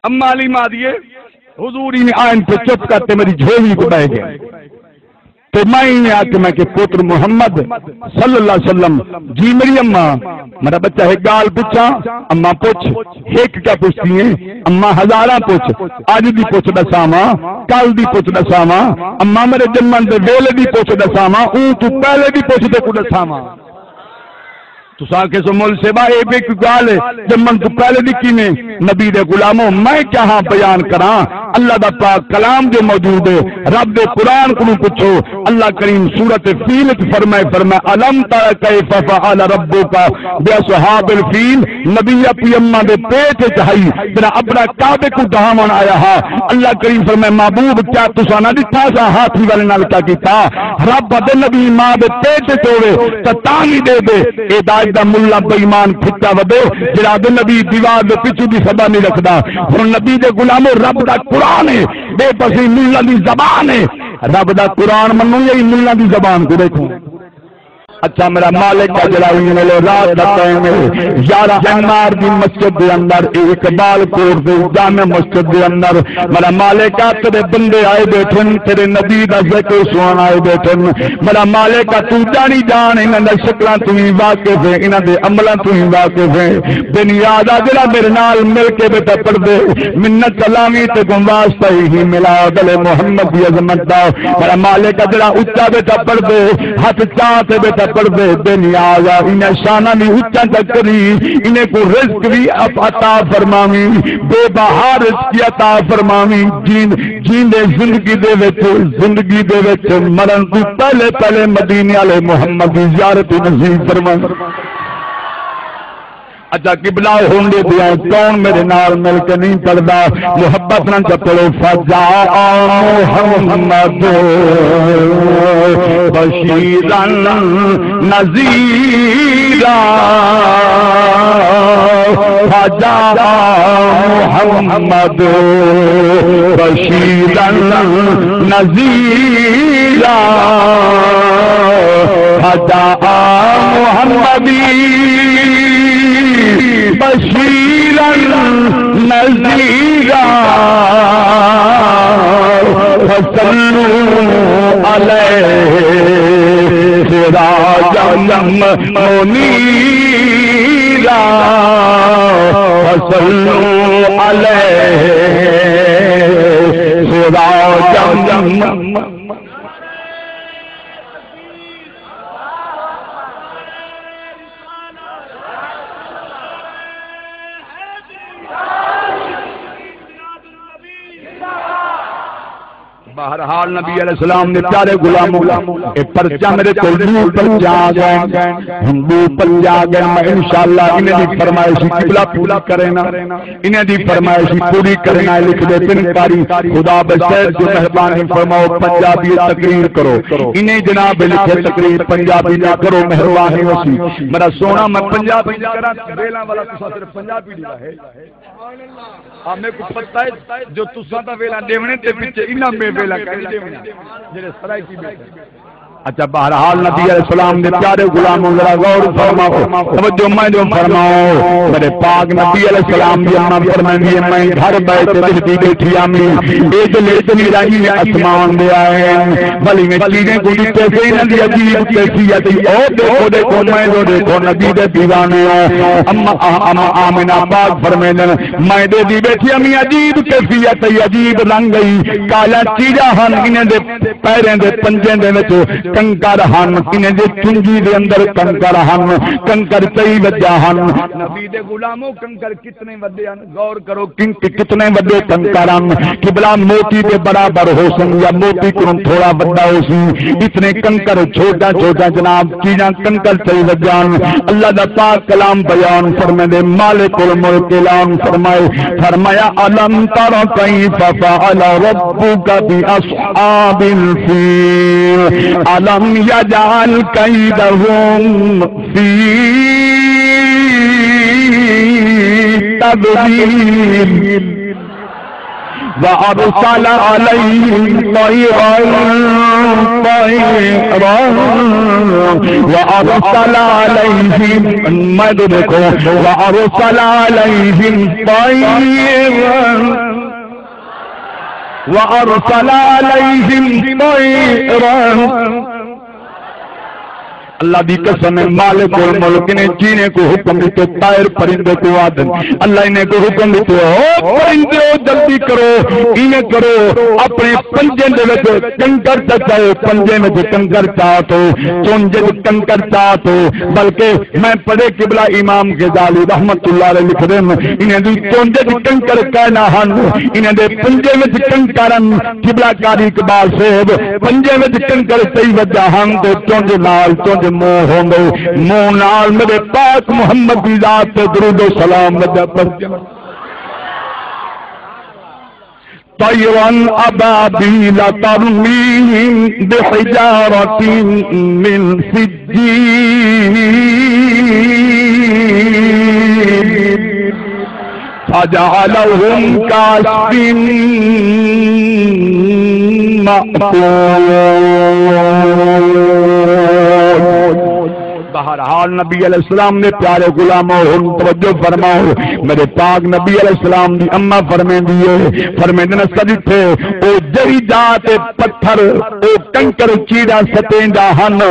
اماں علی ماں دی حضور ہی نے آئن تے چپ کر تے میݙی جھولی تے ٻہہ ڳئے۔ تے میں انہیں آکھیا، میں کہ پتر محمد صلی اللہ علیہ وسلم، جی میری اماں، میرا بچہ ایک ڳالھ پچھاں؟ اماں پچھ۔ ایک کیا پچھدی ہیں؟ اماں ہزاراں پچھ۔ اڄ دی پچھ ݙساواں، کل دی پچھ ݙساواں، اماں میرے جمن دے ویلے دی پچھ ݙساواں، اوں توں پہلے دی پچھ تیکوں ݙساواں۔ تساں آکھے سو مول صاحبہ، اے بے کوئی ڳالھ ہے، جمن توں پہلے دی کیویں؟ نبی دے غلامو، میں کیا ہاں بیان کراں؟ اللہ دا پاک کلام جو موجود ہے، رب دے قرآن کنوں پچھو۔ اللہ کریم سورۃ فیل وچ فرمائے، فرمائے، الم تر کیف فعل ربک باصحاب الفیل۔ نبی اپنی اماں دے پیٹ وچ ہئی، جڑا اپنا کعبے کوں ڈھاوݨ آیا ہا۔ اللہ کریم فرمائے، محبوب، کیا تساں نہ ݙٹھا سا ہاتھی والے نال کیا کیتا؟ رب دے نبی ماں دے پیٹ وچ ہووے تاں تاں وی ݙے دے۔ اے داج دا ملا بے ایمان پھٹا ودے، جڑا دے نبی دیوار دے پچھوں دی سبا نہیں رکھدا۔ ہن نبی دے غلامو، رب دا قرآن ہے، بے پسی ملا دی زبان ہے۔ رب دا قرآن منو یا ملا دی زبان کو دیکھو؟ اچھا میرا مالک ہے جڑا ایں ویلے رات دا ٹائم ہے، یارہ ایم آر دی مسجد دے اندر، اے اقبال کوٹ دے جامع مسجد دے اندر، میرا مالک آ تیرے بندے آئے بیٹھن، تیرے نبی دا ذکر سنن آئے بیٹھن۔ میرا مالک آ تو جانی جان انہاں دا شکلاں تو ہی واقف ہے، انہاں دے عملاں تو ہی واقف ہے۔ بے نیاز آ جڑا میرے نال مل کے بیٹھا پڑھدے، منت سلامی تے گم واسطہ ہی میلاد علیہ محمد دی عظمت دا۔ میرا مالک آ جڑا اچا بیٹھا پڑھدے، ہتھ چا تے بیٹھا پڑھدے، بے نیاز آ انہاں شاناں دی اچا تک کری، انہیں کو رزق بھی عطا فرماویں، بے بہا رزق عطا فرماویں، جین جیندے زندگی دے وچ، زندگی دے وچ مرن تو پہلے پہلے مدینے والے محمد دی زیارت نصیب فرما۔ اچھا قبلہ ہوندے پیا کون میرے نال مل کے نہیں پڑھدا؟ محبت نال چا پڑھو، فجاء محمد بشیرا نذیرا، فجاء محمد بشیرا نذیرا، فجاء محمدی بشیرا نذیرا، فصلوا علیہ سراجا منیرا، فصلوا علیہ سراجا۔ بہرحال نبی علیہ السلام نے پیارے غلاموں، اے پرچہ میرے کول ݙو پرچہ آ ڳئے، ہݨ ݙو پرچہ آ ڳئے، میں انشاءاللہ انہیں دی فرمائش قبلہ پوری کرے نا، انہیں دی فرمائش پوری کرے نا، لکھ دے پن قاری خدا بخش صاحب جو مہربانی فرماؤ پنجابی تقریر کرو، انہیں جناب لکھے تقریر پنجابی نہ کرو، مہربانی ہوسی۔ میرا سونا میں پنجابی کراں، ویلاں والا تساں صرف پنجابی ݙیوا ہے۔ ہاں، میرے کو پتہ ہے جو تساں دا ویلا ݙیوݨے تے پچھے انہاں میں ویلا کہیں ݙیوݨا، جڑے سرائیکی بیٹھے۔ اچھا، بہرحال نبی علیہ السلام دے پیارے غلاموں، ذرا غور فرماؤ، توجہ میں جو فرماؤ، میرے پاک نبی علیہ السلام دی اماں فرماندی ہے، میں گھر بیٹھ کے ݙسدی بیٹھی آمی، اے جو لیٹنی رہی ہے اسمان دے آئے، ولی میں چیزیں کو ݙتے سے انہاں دی عجیب کیفیت، او دیکھو، دیکھو، میں جو دیکھو، نبی دے دیوانے ہو۔ اما، اما آمنہ پاک فرمیندن، میں ݙیہدی بیٹھی امی عجیب کیفیت ہئی، عجیب رنگ ہئی، کالا چیڑا ہن، انہیں دے پیریں دے پنجیں دے وچ کنکر ہن، انہیں دے چنجی دے اندر کنکر ہن، کنکر چئی وجہ ہن۔ نبی دے غلامو، کنکر کتنے وݙے ہن، غور کرو، کن-، کتنے وݙے کنکر ہن، قبلہ موتی دے برابر ہوسن یا موتی کنوں تھوڑا وݙا ہوسی، اتنے کنکر چھوٹا چھوٹا جناب چیڑا کنکر چئی وجہ ہن۔ اللہ دا پاک کلام بیان فرمیندے، مالک الملک اعلان فرمائے، فرمایا، الم تر کیف فعل ربک باصحاب الفیل، الم یجعل کیدہم فی تدلیل۔ وأرسل عليهم طيرا، طيرا، وأرسل عليهم، میں تو دیکھو، وأرسل عليهم طيرا، وأرسل عليهم طيرا۔ اللہ دی قسم ہے، مالک الملک نے جینے کو حکم دیتے، طائر پرندے کو آدن، اللہ انہیں کو حکم دیتے، او پرندے، او جلدی کرو، ایویں کرو، اپنے پنجے دے وچ کنکر چا چاؤ، پنجے وچ کنکر چا تو، چونجے وچ کنکر چا تو، بلکہ میں پڑھے قبلہ امام غزالی رحمت اللہ علیہ لکھ دین، انہیں دی چونجے وچ کنکر کائنا ہن، انہیں دے پنجے وچ کنکر ہن۔ قبلہ قاری اقبال صاحب پنجے وچ کنکر چئی وجہ ہن تے چونج نال چونج منہ ہوندے، منہ نال میرے پاک محمد دی ذات تے درود و سلام وجہ پڑھ۔ طيرا أبابيل ترميهم بحجارة من سجيل فجعلهم كعصف مأكول۔ اور نبی علیہ السلام دے پیارے غلامو، ہن توجہ فرماؤ، میرے پاک نبی علیہ السلام دی اماں فرمیندی ہے، فرمیندے نے، سݙٹھے، او جہی جاہ تے پتھر، او کنکر چیڑا سٹیندا ہن،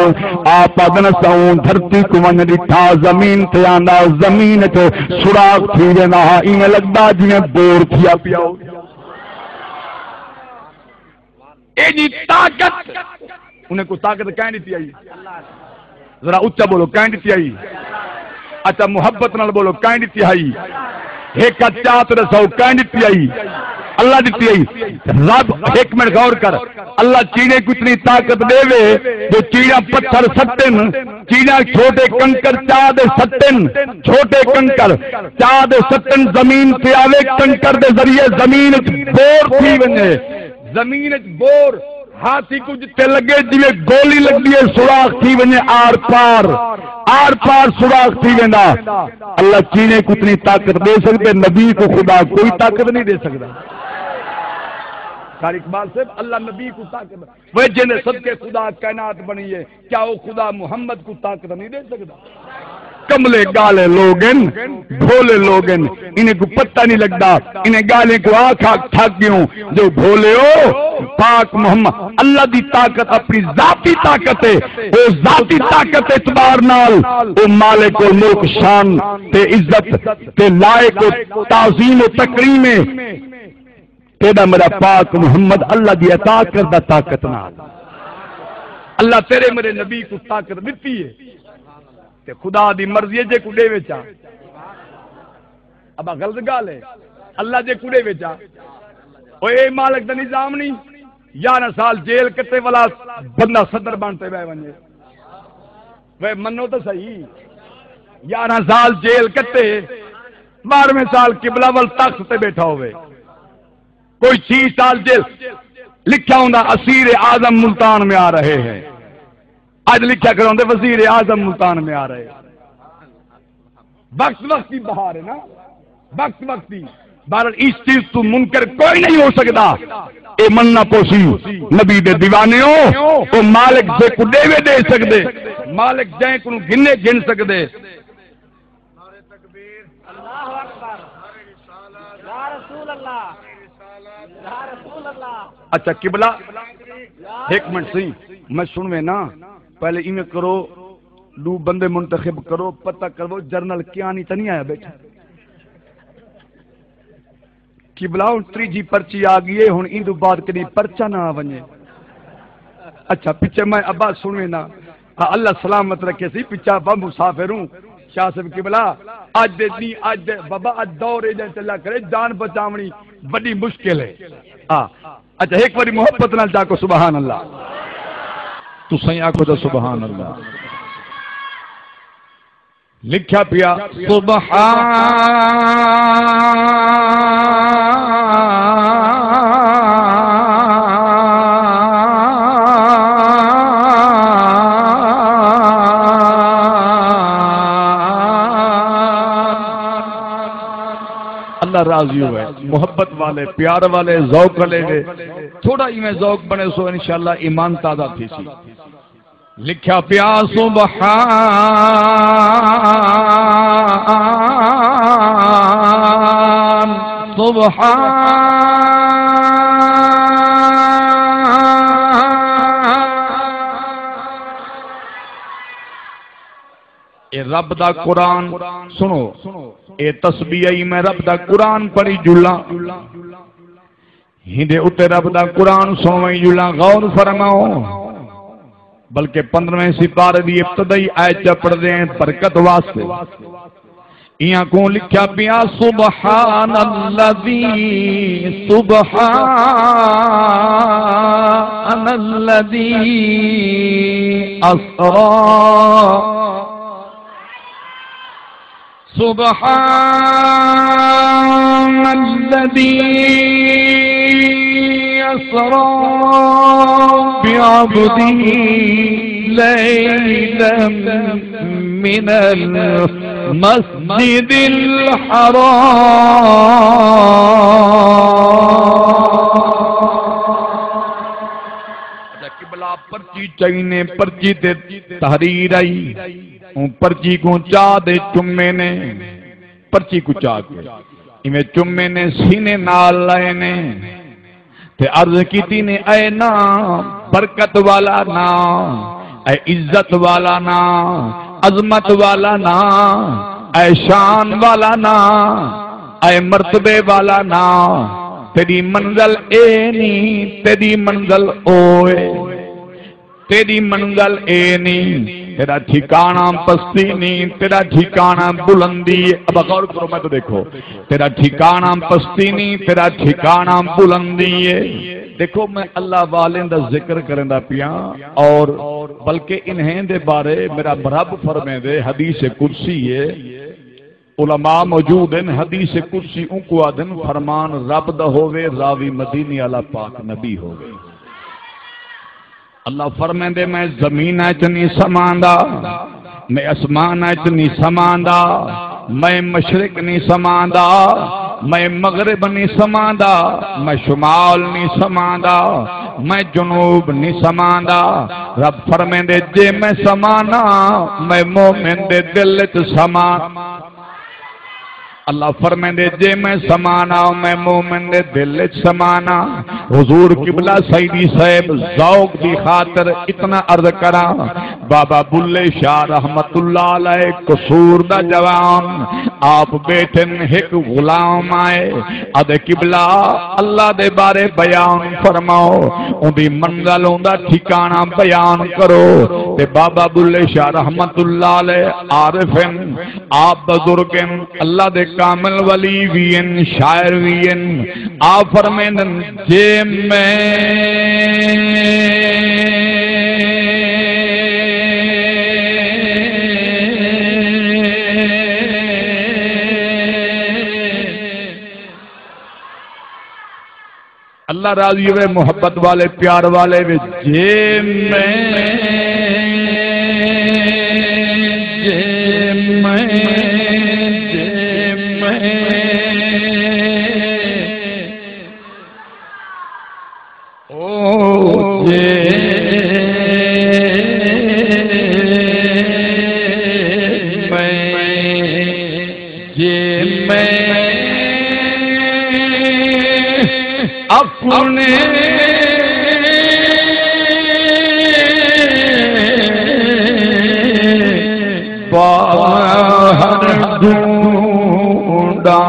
آپ آہدن، اساں اوں دھرتی کوں ونڄ ݙٹھا، زمین تے آندا، زمین اچ سوراخ تھی ویندا ہا، ایویں لڳدا جیویں بور تھیا پیا ہو۔ ایݙی طاقت، انہیں کو طاقت کہیں ݙتی ہئی؟ ذرا اچا بولو، کہیں ݙتی ہئی؟ اچھا، محبت نال بولو، کہیں ݙتی ہئی؟ ہک ہتھ چا تے ݙساؤ، کہیں ݙتی ہئی؟ اللہ ݙتی ہئی۔ رب، ہک منٹ غور کر، اللہ چیڑے کوں اتنی طاقت ݙیوے جو چیڑا پتھر سٹن، چیڑا چھوٹے کنکر چا دے سٹن، چھوٹے کنکر چا دے سٹن، زمین تے آوے، کنکر دے ذریعے زمین اچ بور تھی ونڄے۔ زمین اچ بور ہاتھی کوں جتھے لڳے، جیویں گولی لڳدی ہے، سوراخ تھی ونڄے، آر پار، آر پار سوراخ تھی ویندا۔ اللہ چیڑے کوں اتنی طاقت ݙے سڳدے، نبی کوں خدا کوئی طاقت نہیں ݙے سڳدا۔ قاری اقبال صاحب، اللہ نبی کوں طاقت، وہ جن صدقے خدا کائنات بݨی ہے، کیا او خدا محمد کوں طاقت نہیں ݙے سڳدا؟ کملے ڳالے لوگ ہن، بھولے لوگ ہن، انہیں کوں پتہ نہیں لڳدا۔ انہیں ڳالھیں کوں آکھ آکھ تھک ڳیوں جو بھولیو، پاک محمد اللہ دی طاقت اپݨی ذاتی طاقت ہے، او ذاتی طاقت اعتبار نال او مالک الملک شان تے عزت تے لائق و تعظیم و تکریم ہے۔ تیݙا میݙا پاک محمد اللہ دی عطا کردہ طاقت نال۔ اللہ تیݙے میݙے نبی کوں طاقت ݙتی ہے۔ تے خدا دی مرضی ہے جیکوں ݙیوے چا۔ ابا غلط ڳالھ ہے۔ اللہ جیکوں ݙیوے چا۔ او اے مالک دا نظام نہیں۔ یارہاں سال جیل کٹے والا بندہ صدر بݨ تے ٻہہ ونڄے۔ وے منو تاں صحیح۔ یارہاں سال جیل کٹے، ٻارہویں سال قبلہ ول تخت تے ٻیٹھا ہووے۔ کوئی چھی سال جیل، لکھیا ہوندا اسیر اعظم ملتان میں آ رہے ہیں، اڄ لکھیا کھڑے ہوندے وزیر اعظم ملتان میں آ رہے ہیں۔ وقت وقت دی بہار ہے نا، وقت وقت دی۔ بہرحال اس چیز توں منکر کوئی نہیں ہو سڳدا۔ اے مننا پوسی نبی دے دیوانیو، او مالک جیکوں ݙیوے ݙے سڳدے، مالک جیں کوں گھنے گھن سڳدے۔ نعرہ تکبیر۔ اللہ اکبر۔ نعرہ رسالت۔ یا رسول اللہ۔ نعرہ رسالت۔ یا رسول اللہ۔ اچھا قبلہ، ہک منٹ سہی، میں سݨویں نا، پہلے ایویں کرو، ݙو بندے منتخب کرو، پتہ کرو جنرل کیانی تاں نہیں آیا ٻیٹھا۔ قبلہ ہݨ تریجھی پرچی آ ڳئی ہے، ہݨ ایندوں بعد کݙی پرچہ نہ آ ونڄے۔ اچھا، پچھے میں ابا سݨویں نا، آ، اللہ سلامت رکھے سی، پچھا ابا مسافر ہوں۔ شاہ صاحب قبلہ، اڄ دے ݙینہہ، اڄ دے بابا، اڄ دور ایجھا چلا کرے، جان بچاوݨی وݙی مشکل ہے۔ آ، اچھا، ہک واری محبت نال چا آکھو سبحان اللہ۔ تساں آکھو تاں سبحان اللہ۔ لکھیا پیا سبحان اللہ راضی ہوئے، محبت والے، پیار والے، ذوق والے وے۔ تھوڑا ایویں ذوق بݨے سو انشاءاللہ ایمان تازہ تھیسی۔ لکھیا پیا سبحان، سبحان۔ اے رب دا قرآن سݨو، اے تسبیح ای میں رب دا قرآن پڑھی جلاں۔ ہیندے اتے رب دا قرآن سݨوائیں جلاں، غور فرماؤ۔ بلکہ پندرہویں سپارے دی ابتدائی آیت چا پڑھدے ہیں برکت واسطے۔ ایاں کوں لکھیا پیا سبحان الذی، سبحان الذی اسری۔ سبحان الذي أسرى بعبده ليلا من المسجد الحرام۔ اچھا، قبلہ پرچی چائی نے، پرچی تے تحریر آئی، اوں پرچی کوں چا دے چمے نے، پرچی کوں چا کے ایویں چمے نے، سینے نال لائے نے تے عرض کیتی نے، اے ناں برکت والا ناں، اے عزت والا ناں، عظمت والا ناں، اے شان والا ناں، اے مرتبے والا ناں، تیݙی منزل اے نی، تیݙی منزل او اے۔ تیݙی منزل اے نی، تیݙا ٹھکاݨا پستی نی، تیݙا ٹھکاݨا بلندی اے۔ اب غور کرو، میں تو ݙیکھو، تیݙا ٹھکاݨا پستی نی، تیݙا ٹھکاݨا بلندی اے۔ ݙیکھو، میں اللہ والیں دا ذکر کریندا پیاں، اور بلکہ انہیں دے بارے میرا رب فرمیندے، حدیث قدسی اے، علماء موجود ہن، حدیث قدسی اونکوں آہدن، فرمان رب دا ہووے، راوی مدینے والا پاک نبی ہووے۔ اللہ فرمیندے، میں زمین اچ نہیں سماندا، میں اسمان اچ نہیں سماندا، میں مشرق نہیں سماندا، میں مغرب نہیں سماندا، میں شمال نہیں سماندا، میں جنوب نہیں سماندا۔ رب فرمیندے، جے میں سمانا، میں مومن دے دل اچ سما۔ اللہ فرمیندے، جے میں سمانا، میں مومن دے دل اچ سمانا۔ حضور قبلہ سیدی صاحب ذوق دی خاطر اتنا عرض کراں، بابا بلے شاہ رحمت اللہ علیہ قصور دا جوان آپ ٻیٹھن، ہک غلام آئے، آہدے، قبلہ، اللہ دے بارے بیان فرماؤ، اوندی منزل، اوندا ٹھکاݨا بیان کرو۔ تے بابا بلے شاہ رحمت اللہ علیہ عارف ہن، آپ بزرگ ہن، اللہ دے کامل ولی وی ہن، شاعر وی ہن۔ آپ فرمیندن، جے میں اللہ راضی ہوئے، محبت والے، پیار والے وچ، جے میں، جے میں، جے میں، او جے میں، جے میں اپݨے ٻاہر ڈھونڈاں،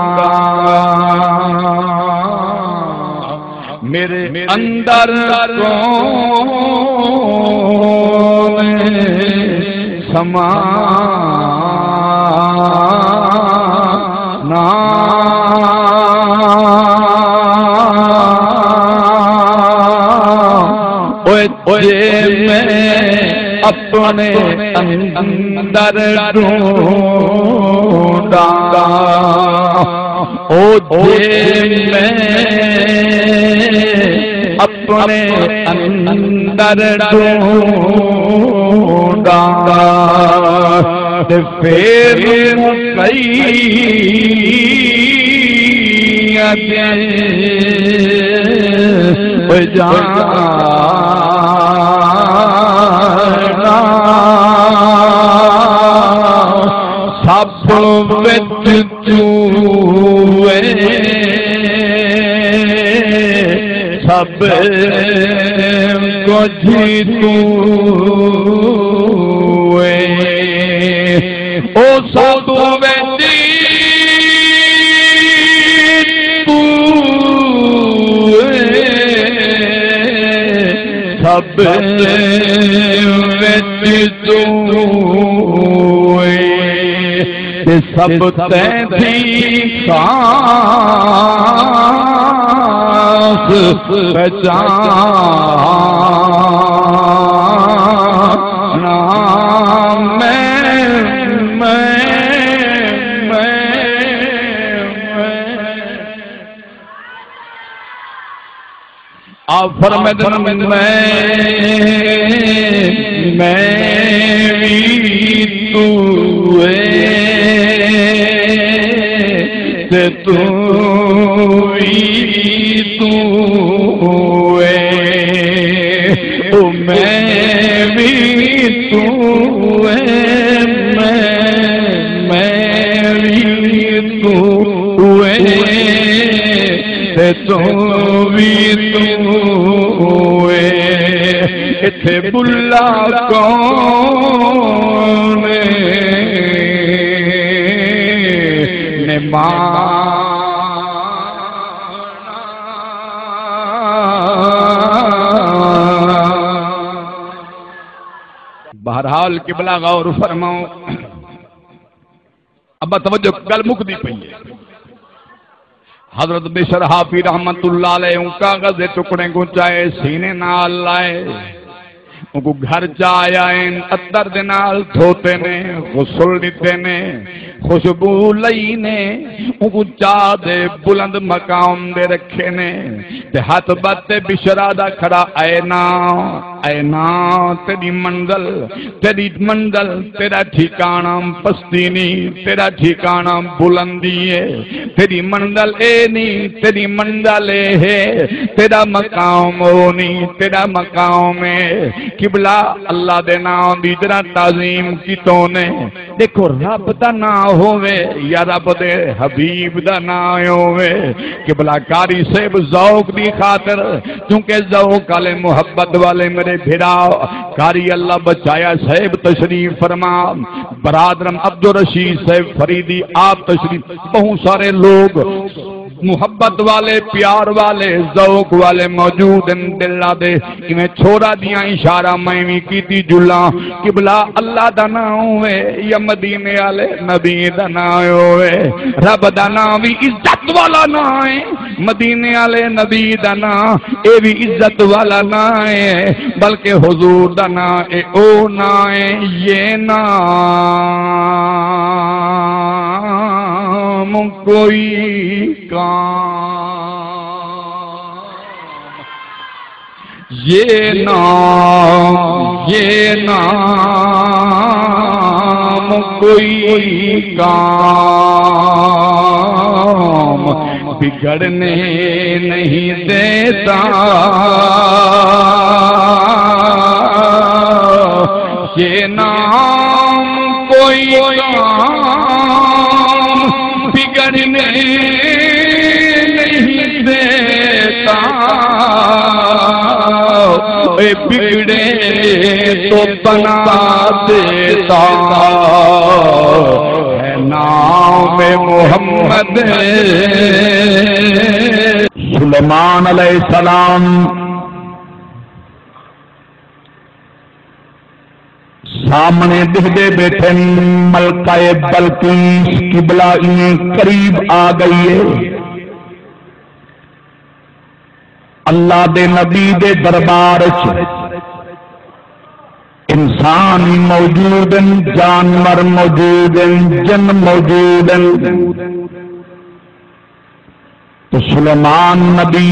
میرے اندر کون سمانا۔ اوئے جے میں اپݨے اندر ڈھونڈاں، او جے میں اپݨے اندر ڈھونڈاں، تے پھر کئی جانا سب وچ توں ایں، سب کجھ توں ایں، او سب وچ توں ایں، سب وچ توں ایں۔ تے سب تیݙی خاص پہچان میں، میں، میں، میں۔ آپ فرمیندن، میں، میں وی توں ایں، تے توں وی توں ایں، او میں توں اوئے، تے توں وی توں اوئے، اتھے بلا کون اے؟ نمانا۔ بہرحال قبلہ غور فرماؤ۔ ابا توجہ، گل مکدی پئی ہے۔ حضرت بشر حافی رحمت اللہ علیہ اون کاغذ دے ٹکڑے کوں چائے سینے نال لائے، اونکوں گھر چا آیا ہیں، عطر دے نال دھوتے نے، غسل ݙتے نے، خوشبو لئی نے، اونکوں چا دے بلند مقام دے رکھے نے، تے ہتھ ٻدھ تے بشرا دا کھڑا، اے نا، اے نا، تیݙی منزل، تیݙی منزل، تیݙا ٹھکاݨا پستی نی، تیݙا ٹھکاݨا بلندی اے، تیݙی منزل اے نی، تیݙی منزل اے ہے، تیݙا مقام او نی، تیݙا مقام اے۔ قبلہ اللہ دے ناں دی ذرا تعظیم کیتو نے۔ ݙیکھو، رب دا ناں ہووے یا رب دے حبیب دا ناں ہووے، قبلہ قاری صاحب ذوق دی خاطر، کیونکہ ذوق والے، محبت والے میرے بھرا، قاری اللہ بچایا صاحب تشریف فرما، برادرم عبدالرشید صاحب فریدی آپ تشریف، بہت سارے لوگ محبت والے، پیار والے، ذوق والے موجود ہیں۔ دلا دے ایویں چھوڑا دیاں اشارہ میں وی کیتی جلاں۔ قبلہ اللہ دا ناں ہووے یا مدینے والے نبی دا ناں ہووے، رب دا ناں وی عزت والا ناں ہے۔ مدینے والے نبی دا ناں، اے وی عزت والا ناں ہے، بلکہ حضور دا ناں اے او ناں ہے، یہ نام کوئی کام، یہ نام، یہ نام کوئی کام بگڑنے نہیں دیتا، یہ نام کوئی کام بگڑنے نہیں دیتا، اے بگڑے تو بنا دیتا ہے نام محمد۔ سلیمان علیہ السلام سامݨے ݙیہدے ٻیٹھن، ملکہ بلقیس قبلہ ایویں قریب آ ڳئی ہے۔ اللہ دے نبی دے دربار اچ انسان موجود ہن، جانور موجود ہن، جن موجود ہن۔ تے سلیمان نبی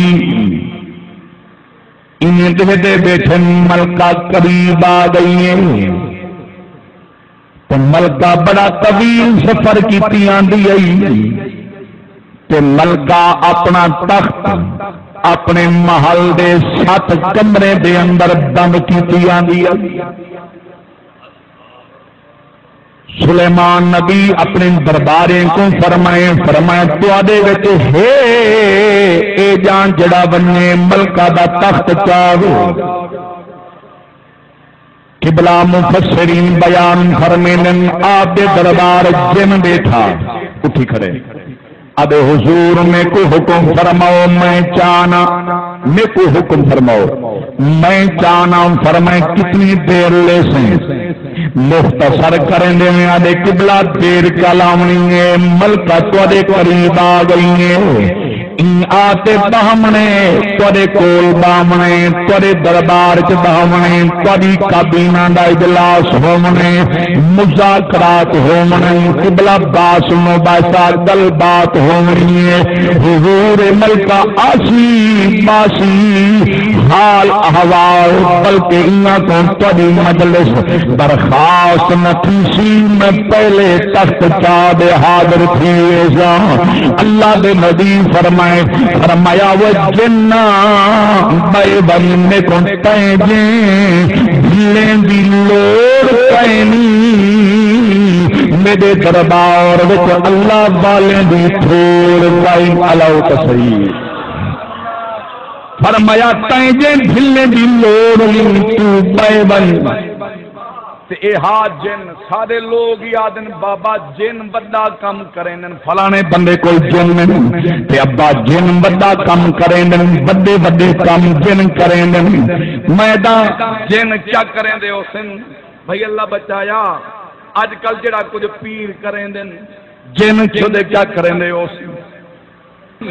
ایویں ݙیہدے ٻیٹھن، ملکہ قریب آ ڳئی ہے۔ تے ملکہ بڑا طویل سفر کیتی آندی ہئی، تے ملکہ اپݨا تخت اپݨے محل دے ست کمرے دے اندر بند کیتی آندی ہئی۔ سلیمان نبی اپݨے درباریاں کوں فرمائے، فرمائے، تہاݙے وچ ہے اے ڄاݨ جیڑھا ونڄے ملکہ دا تخت چاوے؟ قبلہ مفسرین بیان فرمیندن، آپ دے دربار جن ٻیٹھا، اٹھی کھڑے۔ آہدے، حضور، میکوں حکم فرماؤ، میں چاہنا، میکوں حکم فرماؤ، میں چاہنا۔ فرمائے، کتنی دیر لیسیں؟ مختصر کریندے ہوئے آہدے، قبلہ، دیر کیا لاوݨی ہے، ملکہ تہاݙے قریب آ ڳئی ہے۔ ایں آ تے ٻاہوݨے، تہاݙے کول ٻاہوݨے، تہاݙے دربار چ ٻاہوݨے، تہاݙی کابینہ دا اجلاس ہووݨے، مذاکرات ہووݨے، قبلہ بحث مباحثہ گل بات ہووݨی ہے۔ حضور، ملکہ آسی ٻاسی حال احوال، بلکہ انہاں کوں تہاݙی مجلس برخاست نہ تھیسی، میں پہلے تخت چا ݙے حاضر تھی ویساں۔ اللہ دے نبی فرمائے، فرمایا، وہ جناں ٻئے ونڄ، میکوں تئیں جیں بھلیں دی لوڑ کائنی، دے دربار وچ اللہ والیں دی تھوڑ کائنی۔ الاؤ تے صحیح۔ فرمایا، تئیں جیں دھلیں دی لوڑ نی، توں ٻہہ ونڄ۔ تے اے ہا جن، سارے لوگ ہی آہدن، بابا جن وݙا کم کریندن، فلانے بندے کول جن ہن، تے ابا جن وݙا کم کریندن، وݙے وݙے کم جن کریندن۔ میں تاں جن چا کریندے ہوسن، بھئی اللہ بچایا، اڄ کل جیڑھا کجھ پیر کریندن، جن چھدے چا کریندے ہوسن۔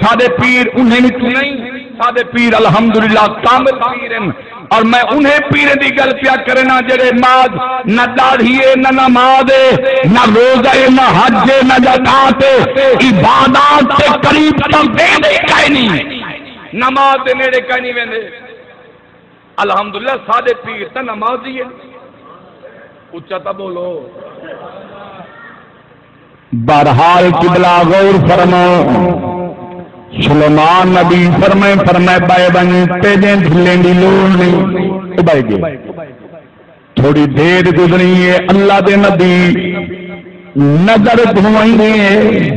ساݙے پیر انہیں وچوں نہیں، ساݙے پیر الحمدللہ کامل پیر ہن۔ اور میں انہیں پیریں دی ڳل پیا کرنا جیڑھے نال نہ ݙاڑھی ہے، نہ نماز ہے، نہ روزہ ہے، نہ حج ہے، نہ زکوٰۃ ہے، عبادات تے قریب تاں ویندے ہی کائنی، نماز دے نیڑے کائنی ویندے۔ الحمدللہ ساݙے پیر تاں نمازی ہن۔ اچا تاں بولو۔ بہرحال قبلہ غور فرماؤ، سلیمان نبی فرمائے، فرمائے، ٻہہ ونڄ، تیݙیں دھلیں دی لوڑ نی، او ٻہہ ڳئے۔ تھوڑی دیر گزری ہے، اللہ دے نبی نظر گھمائی ہے،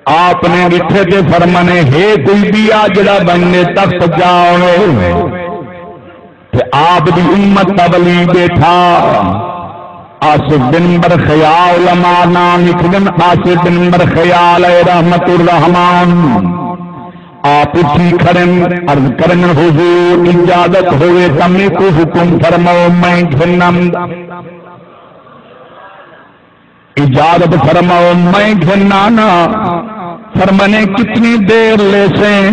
آپ نے ݙٹھے تے فرمانے، ہے کوئی ٻیا جیڑھا بندے تخت جا ہوئے؟ تے آپ دی امت دا ولی ٻیٹھا، آصف بن برخیا، علماء ناں لکھدن، آصف بن برخیا علیہ رحمت الرحمان۔ آپ اٹھی کھڑن، عرض کرن، حضور اجازت ہووے تاں میکوں حکم فرماؤ، میں گھنم۔ اجازت فرماؤ، میں گھن آنا۔ فرمانے، کتنی دیر لیسیں؟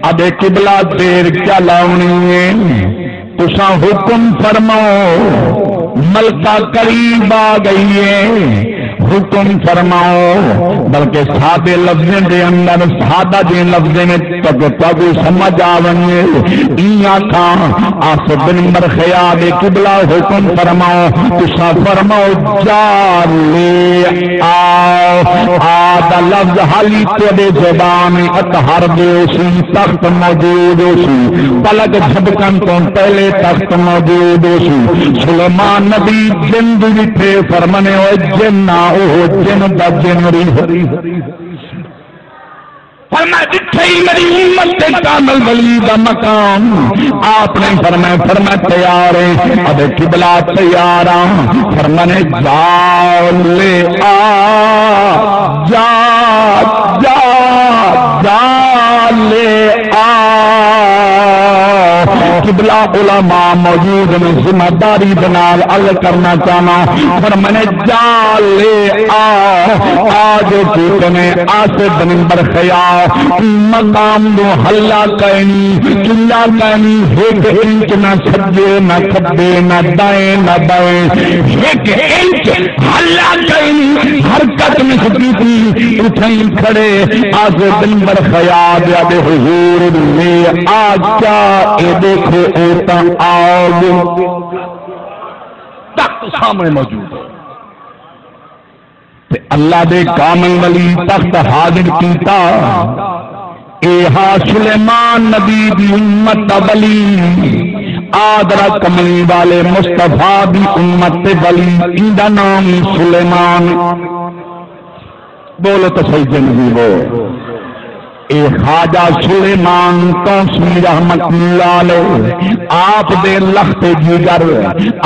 آہدے، قبلہ دیر کیا لاوݨی ہے، تساں حکم فرماؤ، ملکہ قریب آ ڳئی ہے، حکم فرماؤ۔ بلکہ سادے لفظیں دے اندر، سادہ جیں لفظیں وچ تاکہ تہاکوں سمجھ آ ونڄے۔ ایں آکھاں، آصف بن برخیا دے، قبلہ حکم فرماؤ، تساں فرماؤ، جا لے آؤ۔ آ دا لفظ حالی تیݙے زبان اطہر دے ہوسی، تخت موجود ہوسی، پلک جھپکݨ توں پہلے تخت موجود ہوسی۔ سلیمان نبی جن ݙٹھے، فرمانے، او جن نہ، او جن دا جن ری۔ فرمایا، ݙٹھے ہی میری امت دے کامل ولی دا مقام۔ آپ نے فرمایا، فرمایا، تیار ہے؟ آہدے، قبلہ تیار ہاں۔ فرمانے، جا لے آ، جا، جا، جا لے آ۔ قبلہ علماء موجود نے، ذمہ داری دے نال عرض کرنا چاہنا۔ فرمانے، جا لے آ، آ جو کیتے نے آصف بن برخیا، مقام دو ہلا کائنی، چلا کائنی، ہک انچ نہ سجے، نہ کھبے، نہ دائیں، نہ بائیں، ہک انچ ہلا کائنی، حرکت نہیں کیتی، اتھائیں کھڑے آصف بن برخیا دے آہدے، حضور لے آ، کیا اے ݙیکھو، اے تاں آ ڳئے۔ تخت سامݨے موجود ہے۔ تے اللہ دے کامل ولی تخت حاضر کیتا۔ اے ہا سلیمان نبی دی امت دا ولی، آدرا کملی والے مصطفیٰ دی امت دے ولی، ایندا نام سلیمان۔ بولو تے صحیح جن جیوو۔ اے خواجہ سلیمان تونسوی رحمت اللہ علیہ، آپ دے لخت جگر،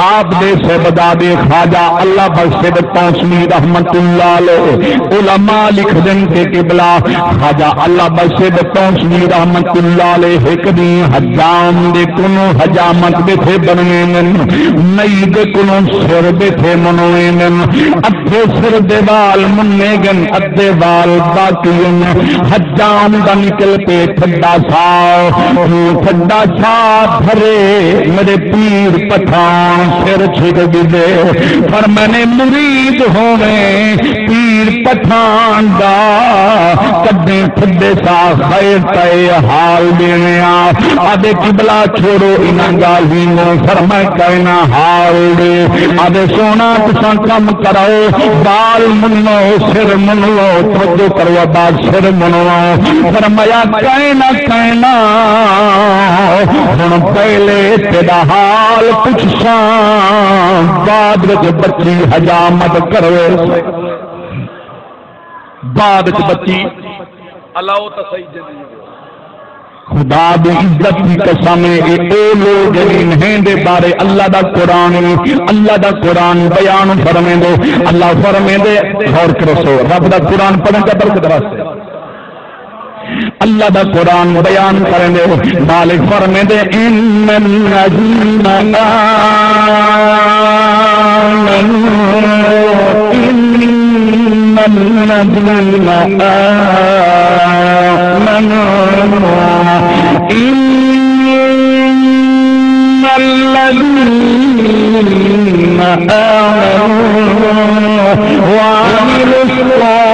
آپ دے صاحبزادے خواجہ اللہ بخش تونسوی رحمت اللہ علیہ۔ علماء لکھدن کہ قبلہ خواجہ اللہ بخش تونسوی رحمت اللہ علیہ ہک ݙینہہ حجام دے کنوں حجامت ٻیٹھے بݨویندن، نئی دے کنوں سر ٻیٹھے منویندن، ادھے سر دے وال منے ڳن، ادھے وال باقی ہن۔ حجام دا نکل پئے ٹھڈا ساہ، ٹھڈا ساہ بھرے میݙے پیر پٹھان سر چھک ڳدے۔ فرمانے مرید ہوویں پیر پٹھان دا، کݙیں ٹھڈے ساہ خیر تئیں حال ݙیویں آ۔ آہدے قبلہ چھوڑو انہاں ڳالھیں کوں، فرمائے کائنا حال ݙے۔ آہدے سوہݨا تساں کم کراؤ، وال منو، سر منو، توجہ کرو ابا، سر منواؤ، فرمایا، کائنا کائنا، ہن پہلے تیرا حال پچھساں، بعد وچ بچی حجامت کروے۔ بعد وچ بچی الاؤ تاں صحیح جی۔ خدا دی عزت دی قسم ہے، اے او لوگ جنین ہیں دے بارے اللہ دا قرآن، اللہ دا قرآن بیان فرمیندے۔ اللہ فرمیندے، غور کرو سو، رب دا قرآن پڑھن دا برکت واسطے۔ اللہ دا قرآن بیان کریندے، مالک فرمیندے، ان الذین آمنوا، ان الذین آمنوا، ان الذین آمنوا وعملوا